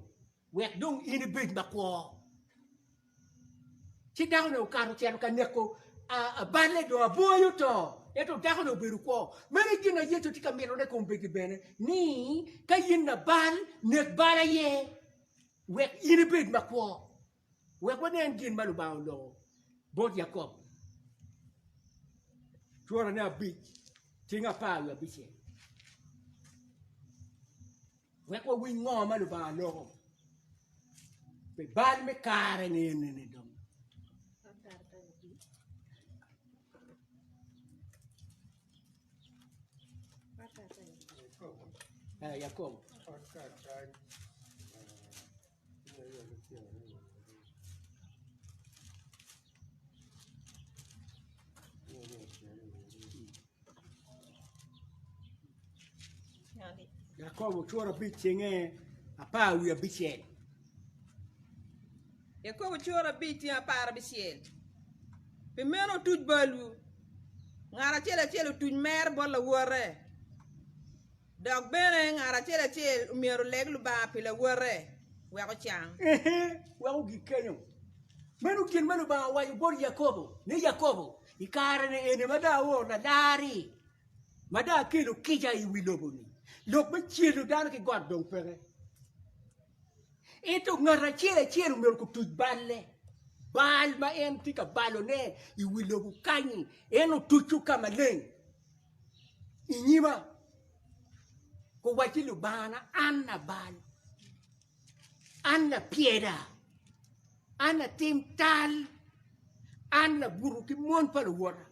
wek dong in ibed makwo. Ci dako-ni okato ocito ka neko balle dong abor aye oto, ento dako-ni obedo kwo. Meno aye gin ma Yecu tye ka mitone kombeddi bene, ni ka in labal, nek bal aye, wek in ibed makwo. Wek wanen gin ma Lubanga oloko bot Yakobo, curane abic, tyeng 16. Wek wawiny ngo ma Lubanga loko pi bal me kare-ni eni dong. Yakobo. Yakobo cura abic cenge 16. Yakobo cura abic tyeng 16. Pi meno wutuc balwu, ngat acel acel otuc mere bot lawote, dok bene ngat acel acel omyero oleg Lubanga pi lawote wek ocang. Ehe, wek ogik kenyo. Meno gin ma Lubanga owaco bot Yakobo, ni, Yakobo, i kare-ni eni ma dong aoro lalar-ri, ma dong akelo kica i wi lobo-ni, lok me celo dano ki got dong peke. Ento ngat acel acel omyero gutuc balle, bal ma en tye ka balone i wi lobo kany-nyi, en otuco ka maleng i nyima, guwacci Lubangana an labal, an lapyeda, an latim tal, an labuto ki mon pa luwota.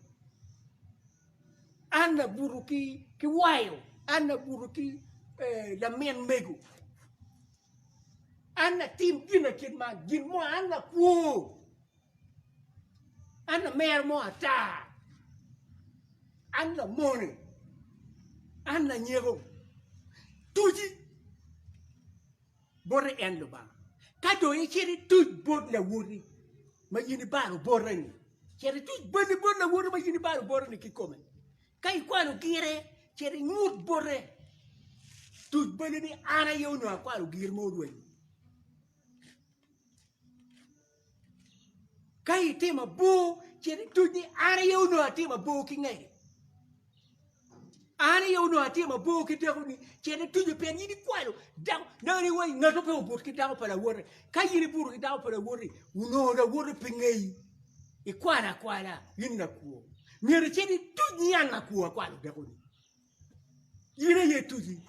An abuto ki wayo, an abuto ki lamin mego, an atim gin ma kit man, gin mo an lakwo, an lamera mo ata, an lamone, an lanyeko, tuci bote en Lubanga. Ka dong icito ituc bot lawoti ma in ibalo bote-ni, cit ituc balli bot lawoti ma in ibalo bote-ni kikome. Ka ikwalo gire, cit ingut bote, tuc balli ni an aye onongo akwalo gire ma orwenyo. Ka itimo abor, cit ituc ni an aye onongo atimo abor ki ngegi. An aye onongo atimo abor ki dakoni, cit ituco pien in ikwalo dako. Nani wa ngat mo pe obut ki dako pa lawote. Ka in ibuto ki dako pa lawoti, onongo lawote pe ngeyi. Ikwalo akwala, in lakwo. Myero icit ituc ni an lakwo akwalo dakoni. In aye ituci.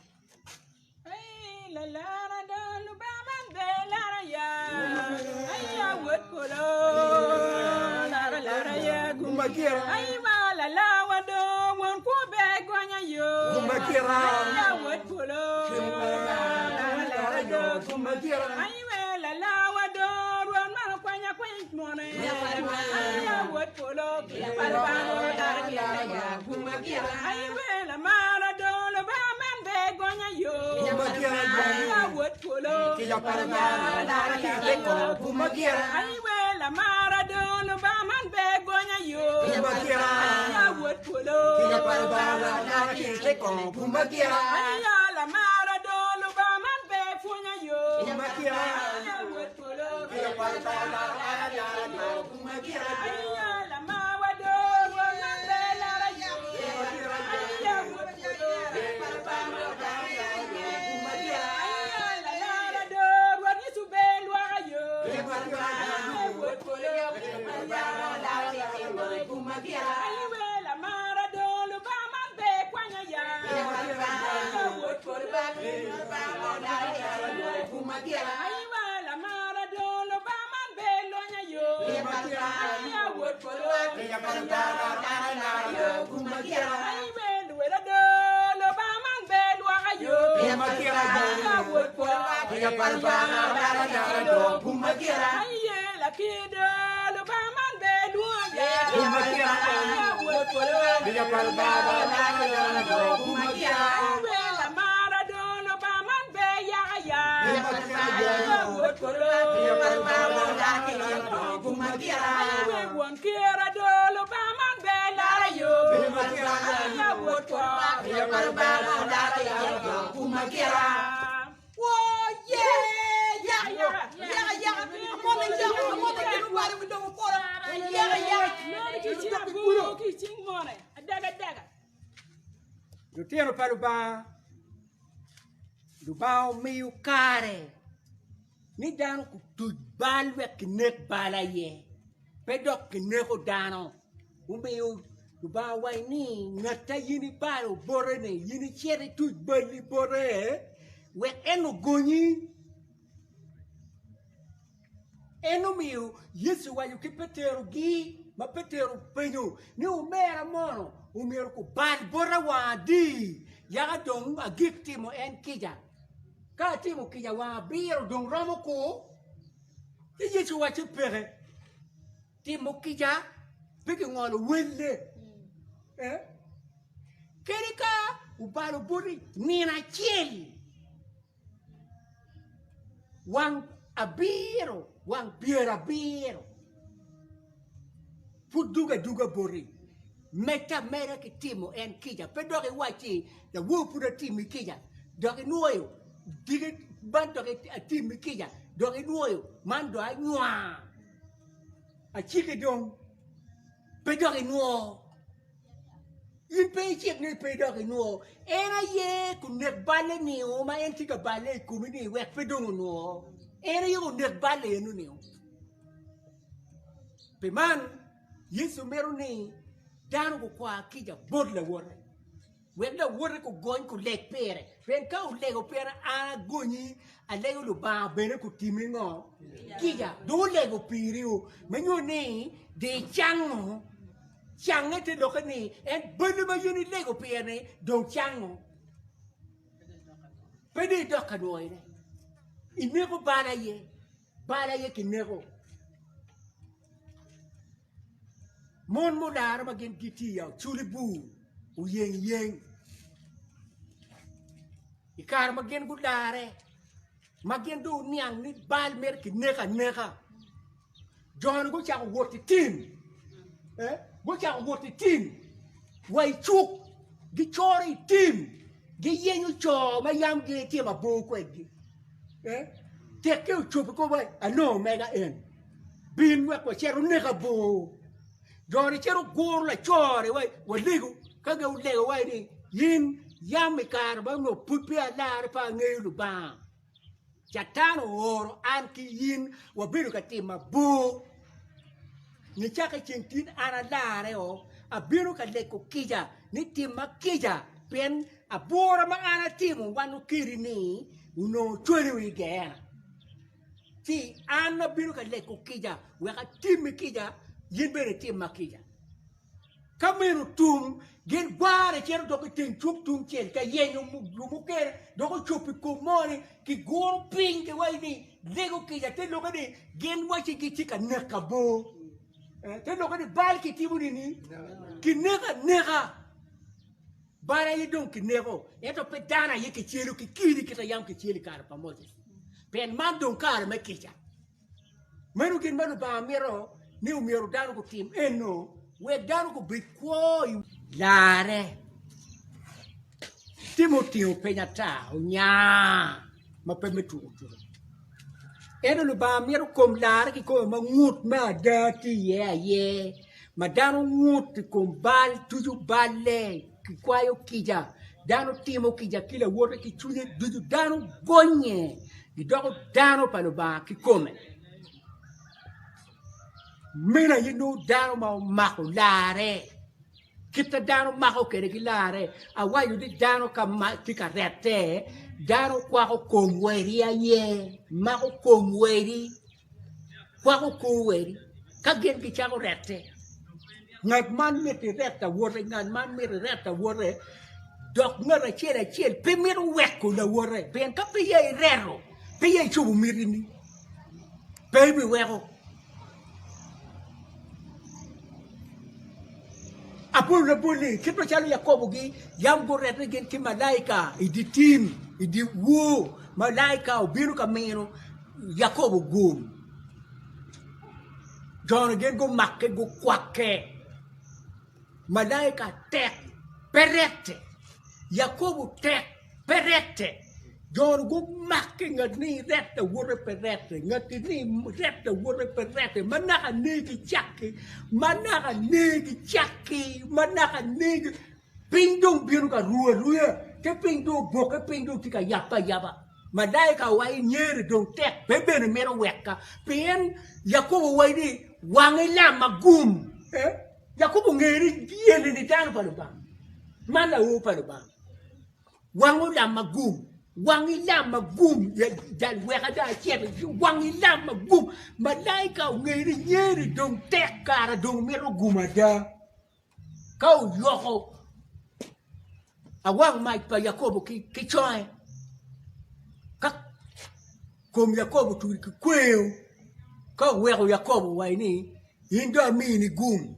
Lutino pa Lubanga, Lubanga omiyo kare ni dano gutuc bal wek kinek bal aye, pe dok kineko dano. Omiyo Lubanga owaco ni ngat a in ibalo bote-ni in icit ituc balli bote wek en ogonyi. En omiyo Yecu owaco ki Petero-gi ma Petero openyo ni, Omera mono omyero gubal bota wang adi yaka dong agik timo en kica? Ka atimo kica wang abiro dong romo ku? Ci Yecu owacce peke. Timo kica pe kingolo welle. Kadi ka. Obalo boti nino acel, wang abiro, wang pyerabiro pud dugo aduga boti. Medde ameda ki timo en kica, pe dok iwacci lawor pud atimmi kica, dok inwoyo diki man dok atimmi kica, dok inwoyo man dong anywar aciki dong pe dok inwo. In pe icik ni pe dok inwo. En aye kunek balle nio ma en tye ka balle i komi ni wek pe dong onwo. En aye onek balle eno nio. Pi man, Yecu mito ni dano gukwa kica bot lawote, wek lawote gugony guleg pire. Pien ka olego pire, an agonyi, alego Lubanga bene kutimi ngo? Kica. Dong olego piri-u, me nyuto ni dong icango. Cange te lokke ni en balli ma in ilego pire-ni dong cango. Pe dong idok ka nwoyone. Ineko bal aye, bal aye kineko. Mon mularo ma gin gitye i acoli bur oyeng yeng i kare ma gin gulare ma gin dong oniang ni bal mito kineko aneka. Jo-ni gucako wot i tim, gucako wot i tim wa i cuk, gicoro i tim, giyenyo co ma yam gin gitimo abor kwedgi. Tekke ocobo i kome, anongo mega en, bin wek wacit onek abor. Jo-ni cito guro laco-ni walego, ka gin olego wa ni, in yam i kare ma onongo pud peya alare pe angeyo Lubanga. Catan ooro an ki in wabedo ka timo abor. Nicakke ceng tin an alarre o, abino ka lego kica ni timma kica pien abora ma an atimo wan okedi ni onongo cwali wa i Geena. Ci an abino ka lego kica wek atimmi kica in bene itimma kica. Ka meno otum, gin gware cito dok i teng cuk tung cel ka yenyo jo mukene, dok ocobo i kom mo ni kiguro piny giwaco ni lego kica te lokke ni gin wacci gitye ka neko abor. Te lokke ni bal kitimo nini? Kineko aneka. Bal aye dong kineko, ento pe dano aye kicelo ki kidi kit ma yam kicelo i kare pa Moses. Pien man dong kare me kica. Meno gin ma Lubanga mito ni omyero dano gutim eno wek dano gubed kwo i larre. Timo otingo piny ata onya ma pe me tuko tuko. Ento Lubanga mito kom larre kikome ma ngut me ada tye iye aye ma dano ngut i kom bal tuco balle kikwayo kica dano timo kica ki lawote ki cwinye ducu dano gonye gidoko dano pa Lubanga kikome. Meno aye nongo dano ma omako larre kit ma dano mako kwede ki larre awaco ni dano ka tye ka rette dano kwako kom weri aye mako kom weri. kwako kor weri ka gin gicako rette. Ngat man mito iret lawote, ngat man mito iret lawote, dok ngat acel acel pe mito weko lawote pien ka peya ireto, peya icobo mitini, pe ibiweko. Apol labol-li, kit macalo Yakobo-gi yam gurette gin ki malaika i dye tim, i dye wor, malaika obino ka mino Yakobo gum. Jo-ni gin gumakke gukwakke. Malaika tek pe rette. Yakobo tek pe rette. Jo-ni gumakke ngat ni ret awote pe rette, ngat ni ret awote pe rette, ma naka negi cakki, ma naka negi cakki, ma naka negi piny dong bino ka ru aruya, te piny dong obokke piny dong tye ka yabbe ayaba. Malaika owaco ni nyeri dong tek pe bene mito weka pien Yakobo owaco ni wange lam agum. Yakobo ongeyo ni eni ni dano pa Lubanga, man laor pa Lubanga. Wange olam agum, wangi lam agum, jal weka dong acit, wangi lam agum. Malaika ongeyo ni nyeri dong tek kara dong mito gum ada. Ka oyoko awang mac pa Yakobo ki conge, ka kom Yakobo otudo ki kweyo, ka oweko Yakobo owaco ni, In dong amini gum,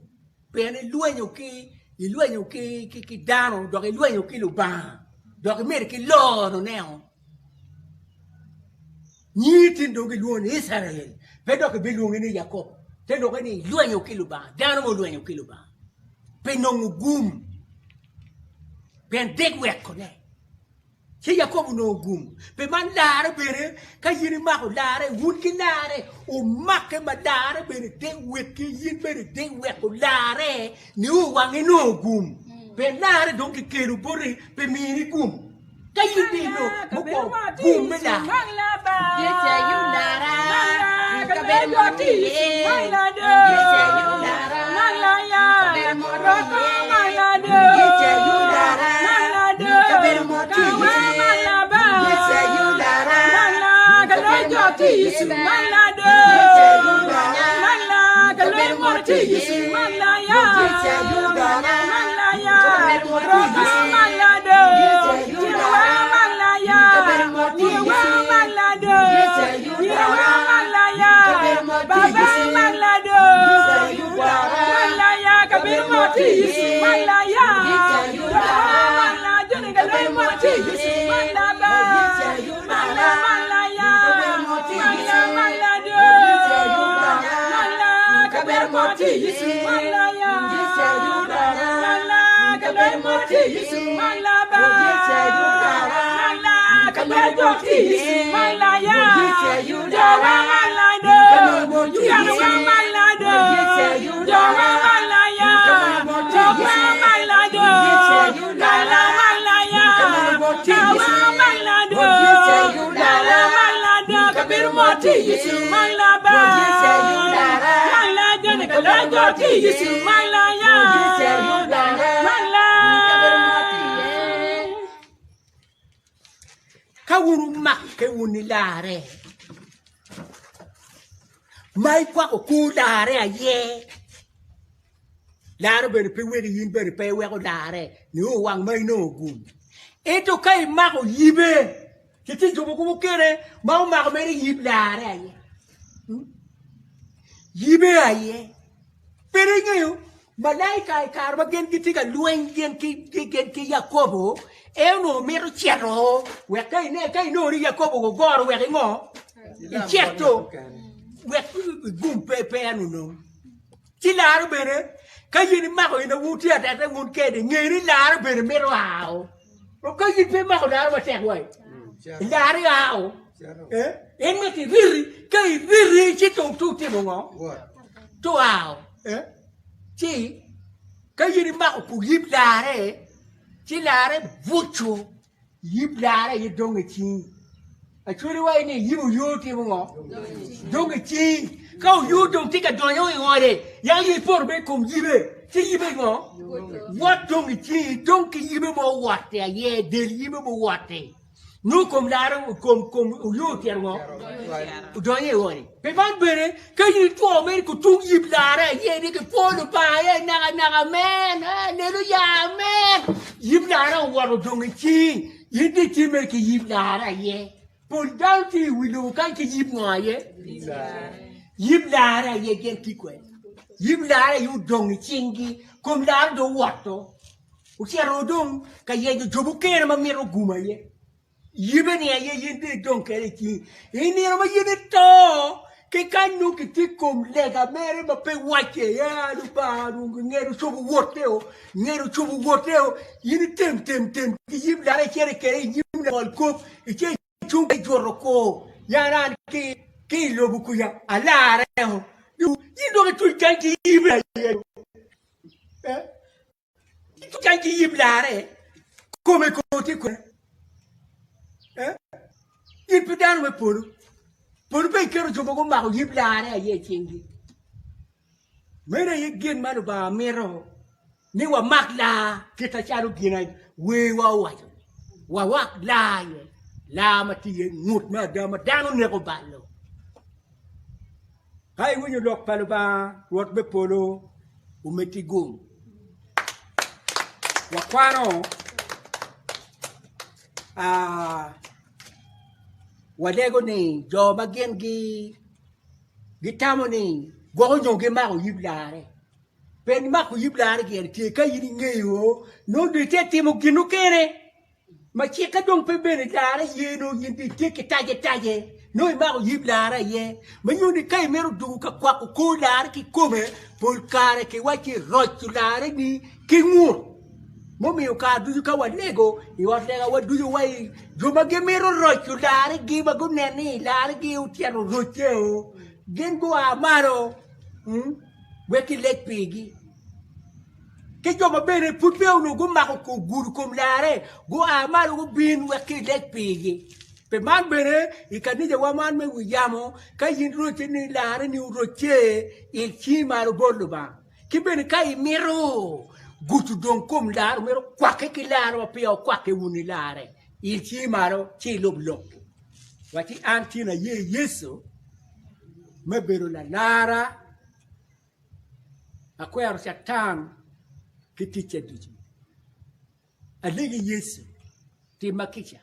pien ilwenyo ki. Ilwenyo ki dano dok ilwenyo ki Lubanga dok imito ki lononeo. Nyingi tin dong gilwongo ni Icrael, pe dok gibilwongi ni Yakobo. Te lokke ni ilwenyo ki Lubanga, dano ma olwenyo ki Lubanga pi nongo gum, pien dek wekone. Ci Yakobo onongo gum. Pi man larre bene, ka in imako larre, wun ki larre, wumakke ma larre bene dek weki, in bene dek weko larre nio wang inongo gum. Pien larre dong kikelo boti pi mini gum. Ka in dong inongo mukwongo gum me larre. Ka wun wumakke wun i larre, ma ikwako kor larre aye, larre bene pe weki in bene pe iweko larre nio wang ma inongo gum. Ento ka imako yibe, ci tye jo mogo mukene ma omako mere yib larre aye, yibe aye. Pe ingeyo, malaika i kare ma gin gitye ka lweny gin ki Yakobo, en onongo mito cito wek ka ine ka inongo ni Yakobo ogoro wek ingo icito wek gum pe pe en onong. Ci laro bene ka in imako in awu tye atete wun kede nge ni laro bene mito ao. Ka in pe imako laro matek wai laro ao. En mito iriti, ka iriti ci dong tu timo ngo? Tu ao. Ci ka in imako kuyib larre, ci larre buco, yib larre aye dong i cingi. Acholi waco ni yib oyo timo ngo? Dong i cingi. Ka oyo dong tye ka donyo i ode, yam in ipoto bene i kom yibe, ci yibe ngo? Wot dong i cingi, dong ki yibe mo owotte aye, del yibe muwotte. Nongo kom laro kom kom oyo ocito ngo? Odonyo i ode. Pi man bene, ka in itwo mere ko tung yib larre aye ni kipwo Lubanga aye nakanaka amen, aleluya amen. Yib larre owoto odong i cingi, in dong itye mere ki yib larre aye. Pol dano tye i wi lobo kany ki yib ngo aye? Yib larre aye gin tye kwede. Yib larre aye odong i cingi, kom larre dong owoto. Ocito dong ka yenyo jo mukene ma mito gum aye. Yibe-ni aye in dong idong kede i cingi. I nino ma in ito, ki kany nongo kitye i kom lega mere ma pe wacce, Ya Lubanga, dong nget ocobo wotte-o, nget ocobo wotte-o, in item tem tem ki yib lare icito kede i nyim langol kop, icito icung ka ijuto kor, yan an ki i lobo kuca alarre-o. In dong ituc kany ki yibe aye. Kany ki yib larre, kome kor tye kwene. In pe dano me polo. Polo pe iketo jo ma gumako yib larre aye i cinggi. Meno aye gin ma Lubanga mito ni wamak lar kit acalo gin werwa owaco-ni. Wawak lar aye, lar ma tye iye ngut me ada ma dano neko balo. Ka iwinyo lok pa Lubanga, Rwot me polo omeddi gum. Wakwano walego ni jo ma gin gitamo ni gwoko nyo gimako yib larre. Pien mako yib larre gire tye ka in ingeyo nongo dong itye ka timo gin mukene ma cikke dong pe bene larre ye nongo in dong itye ki tace tace nongo imako yib larre aye ma nyuto ni ka imito dwogo ka kwako kor larre kikome pol kare kiwacci roco larre ni ki ngut mumiyo kare ducu ka walego i ot legawa ducu wa i jo ma gimito roco larregi ma guneno ni larregi ocito oroceo gin gua malo. Wek kileg pigi. Ki jo ma bene pud peya onongo gumako gudo kom larre, gua malo gubin wek kileg pigi. Pi man bene, i kanicawa man me wi yamo, ka in rocce ni larreni orocce, il cingi malo bot Lubanga. Ki bene ka imito gudo dong kom larre, omito kwakke ki larre ma peya okwakke wun i larre, il cingi malo ci ilub lokki. Wac ni, An tin aye Yecu me bedo lalara. Akwero Catan ki ticce ducu. Alegi Yecu, timma kica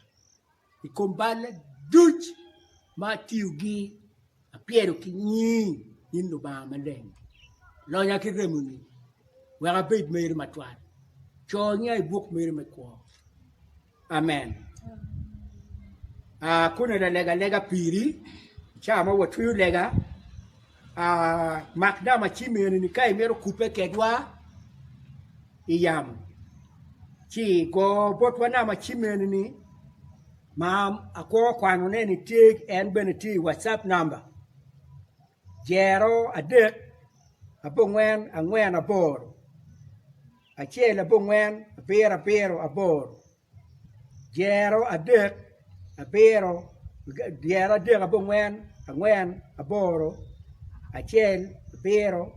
i kom balle duc ma atiyogi, apyelo ki nyingi, in Lubanga maleng. Lonya ki remoni wek abed meri matwal. Co nyinga i buk meri me kwo. Amen. Koni lalega lega piri ca ma watweyo lega mak namba cim eni ka imito kubbe kedwa i yamo ci go botwa namba cim eni ma akwongo kwanone ni tye en bene tye i wacap namba jero adek abongwen angwen aboro. Acel abongwen abiro abiro aboro jero adek abiro jero adek abongwen angwen aboro acel abiro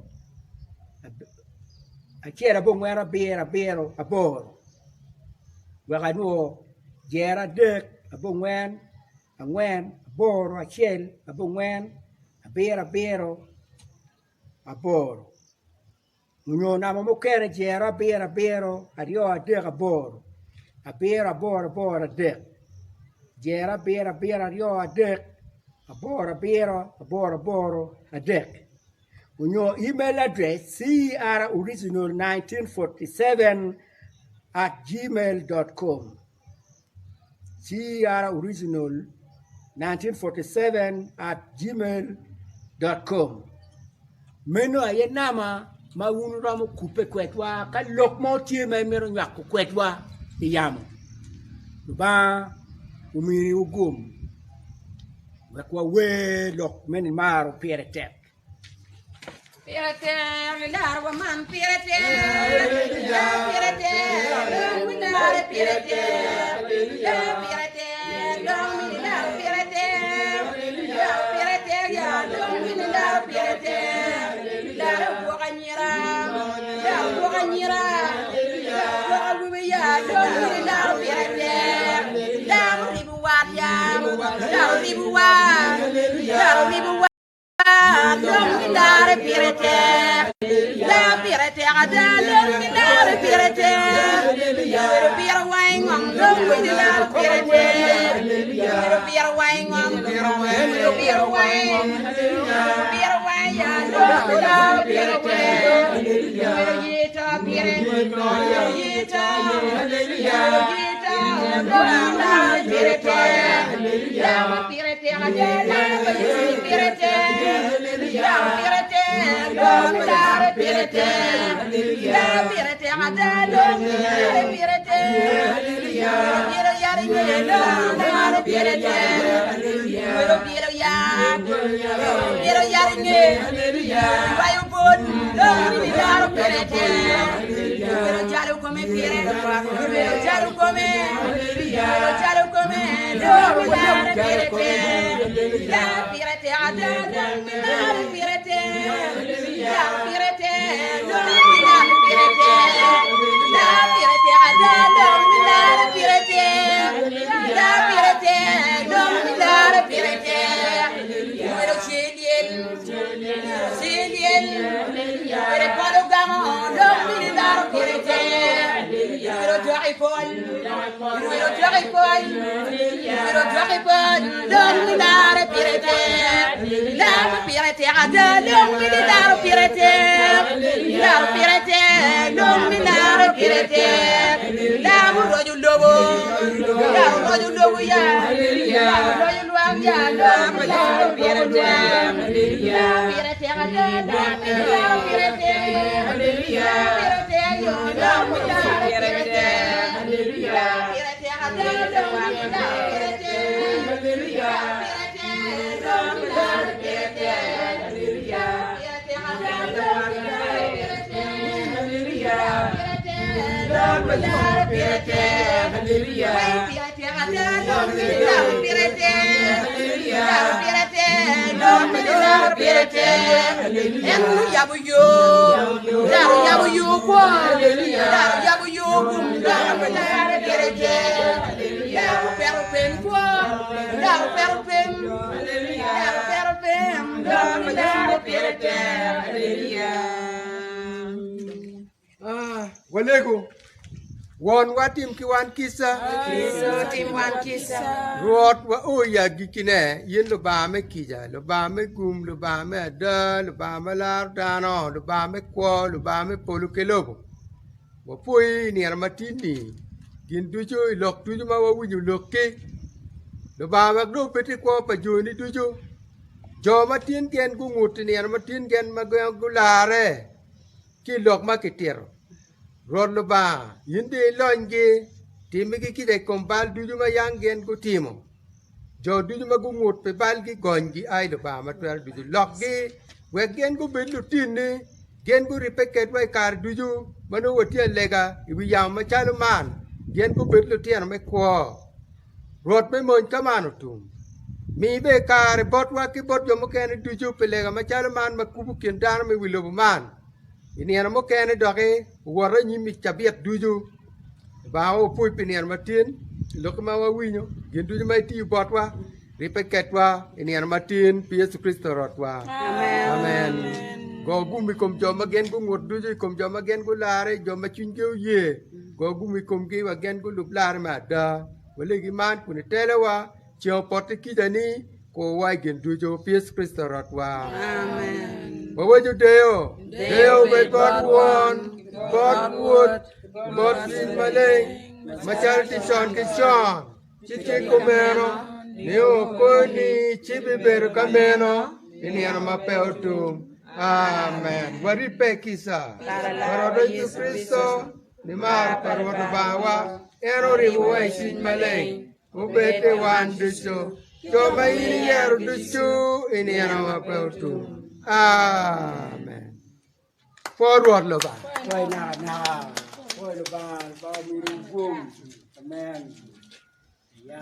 acel abongwen abiro abiro aboro wek anwo jero adek abongwen angwen aboro acel abongwen abiro abiro aboro. Onyo namba mukene jero abiro abiro aryo adek aboro abiro aboro aboro adek jero abiro abiro aryo adek aboro abiro aboro aboro adek onyo email address croriginal 1947 at gmail dot com. croriginal1947@gmail.com Meno aye namba ma wun wuromo kubbe kwedwa ka lok mo tye ma imito nywako kwedwa i yamo. Lubanga ominiwu gum wek wawer lok me nimaro pire tek. Pire tek ilarwa man pire tek pire tek dong ilare pire tek pire tek dong ilare pire tek pire tek ya dong ilare pire tek lare ogwok anyira lare ogwok anyira lare ogwok awobe ya dong ilare pire tek lare oribo wat ya lare oribo wat lare oribo wat. Dong gilare pire tek, lar pire tek ada, dong gilare pire tek. Bedo pire wa i ngom, dong gilare pire tek. Bedo pire wa i ngom, bedo pire wa i pire wa i ya, dong gilare pire tek. Bedo ye to pire, bedo ye to, bedo ye to, dong gilare pire tek. Lar pire tek ada, lar pa Yecu pire tek, lar pire tek, dong lare pire tek, lar pire tek ada, dong lare pire tek, Welo yat i ngeye, dong lare pire tek, welo pyelo yat, pyelo yat i ngeye, ywayo bol, dong laro pire tek, welo jalo kome pire, welo jalo kome, welo jalo kome. tek, lok me laro pire tek. Laro roco lobo, laro roco lobo ya, laro roco lwak ya, lok me laro pire tek. Laro pire tek ada, lok me laro pire tek. Laro pire tek yo, lok me laro pire tek. Laro pire tek ada, lok me laro pire tek. Laro pire tek, lok me laro pire tek. Pire tek ada, lok me laro pire tek. Laro pire tek, lok me laro pire tek. Wai pire tek ada, lok me laro pire tek. Laro pire tek, lok me laro pire tek. En oyabo yo, laro yabo yo kwo, laro yabo yo gum, laro me laro pire tek. Laro peto pem kwo, laro peto pem, laro peto pem, lok me laro pire tek. Ah, walego. Wonwa tim ki wan kica. Tim wan kica. Rwot wa o i agikkine, in Lubanga me kica, Lubanga me gum, Lubanga me ada, Lubanga ma laro dano, Lubanga me kwo, Lubanga me polo ki lobo. Wapwoyi i nino matin-ni, gin ducu i lok ducu ma wawinyo lokki. Lubanga wek dong obed i kwo pa joni ducu, jo ma tin gin gungut i nino ma tin gin ma gularre. ki i lok ma kitito. Rwot Lubanga, in dong ilonygi, timmigi kica i kom bal ducu ma yam gin gutimo. Jo ducu ma gungut pi balgi gonygi, ai Lubanga Matwero Ducu, lokgi wek gin gubed lutinni, gin guribbe kedwa i kare ducu ma nongo watye alega i wi yamo macalo man, gin gubed lutino me kwo. Rwot me mony ka man otum, mi bene kare botwa ki bot jo mukene ducu pi lega macalo man ma kubo kin dano me wi lobo man. I nino mukene doki owot anyim i cabit ducu. Lubanga wapwoyi pi nino matin, lokki ma wawinyo, gin ducu ma itiyo botwa, ribbe kedwa i nino matin pi Yecu Kricito Rwotwa. Amen. Go gum i kom jo ma gin gungut ducu, i kom jo ma gin gularre, jo ma cwinygi oye. Go gum i komgi wek gin gulub larre me ada. Walegi man kun itelowa, ceng opot-ti kicani, kurwa i gin ducu, pi Yecu Kricito Rwotwa. Waweco deyo, deyo obed bot Won, bot Wod, bot Cwiny Maleng, macalo tye con ki con, ci tye kumeno, nio koni ci bibedo ka meno i nino ma pe otum. Amen. Waribbe kica pa Rwotwa Yecu Kricito, nimar pa Rwot Lubangawa, en oribowa i Cwiny Maleng, obed pi wan ducu, jo ma in iyero ducu i nino ma pe otum. Amen. Pwo Rwot Lubanga. Pwoyi nakanaka. Pwoyi Lubanga. Lubanga omini gum. Amen. Ya.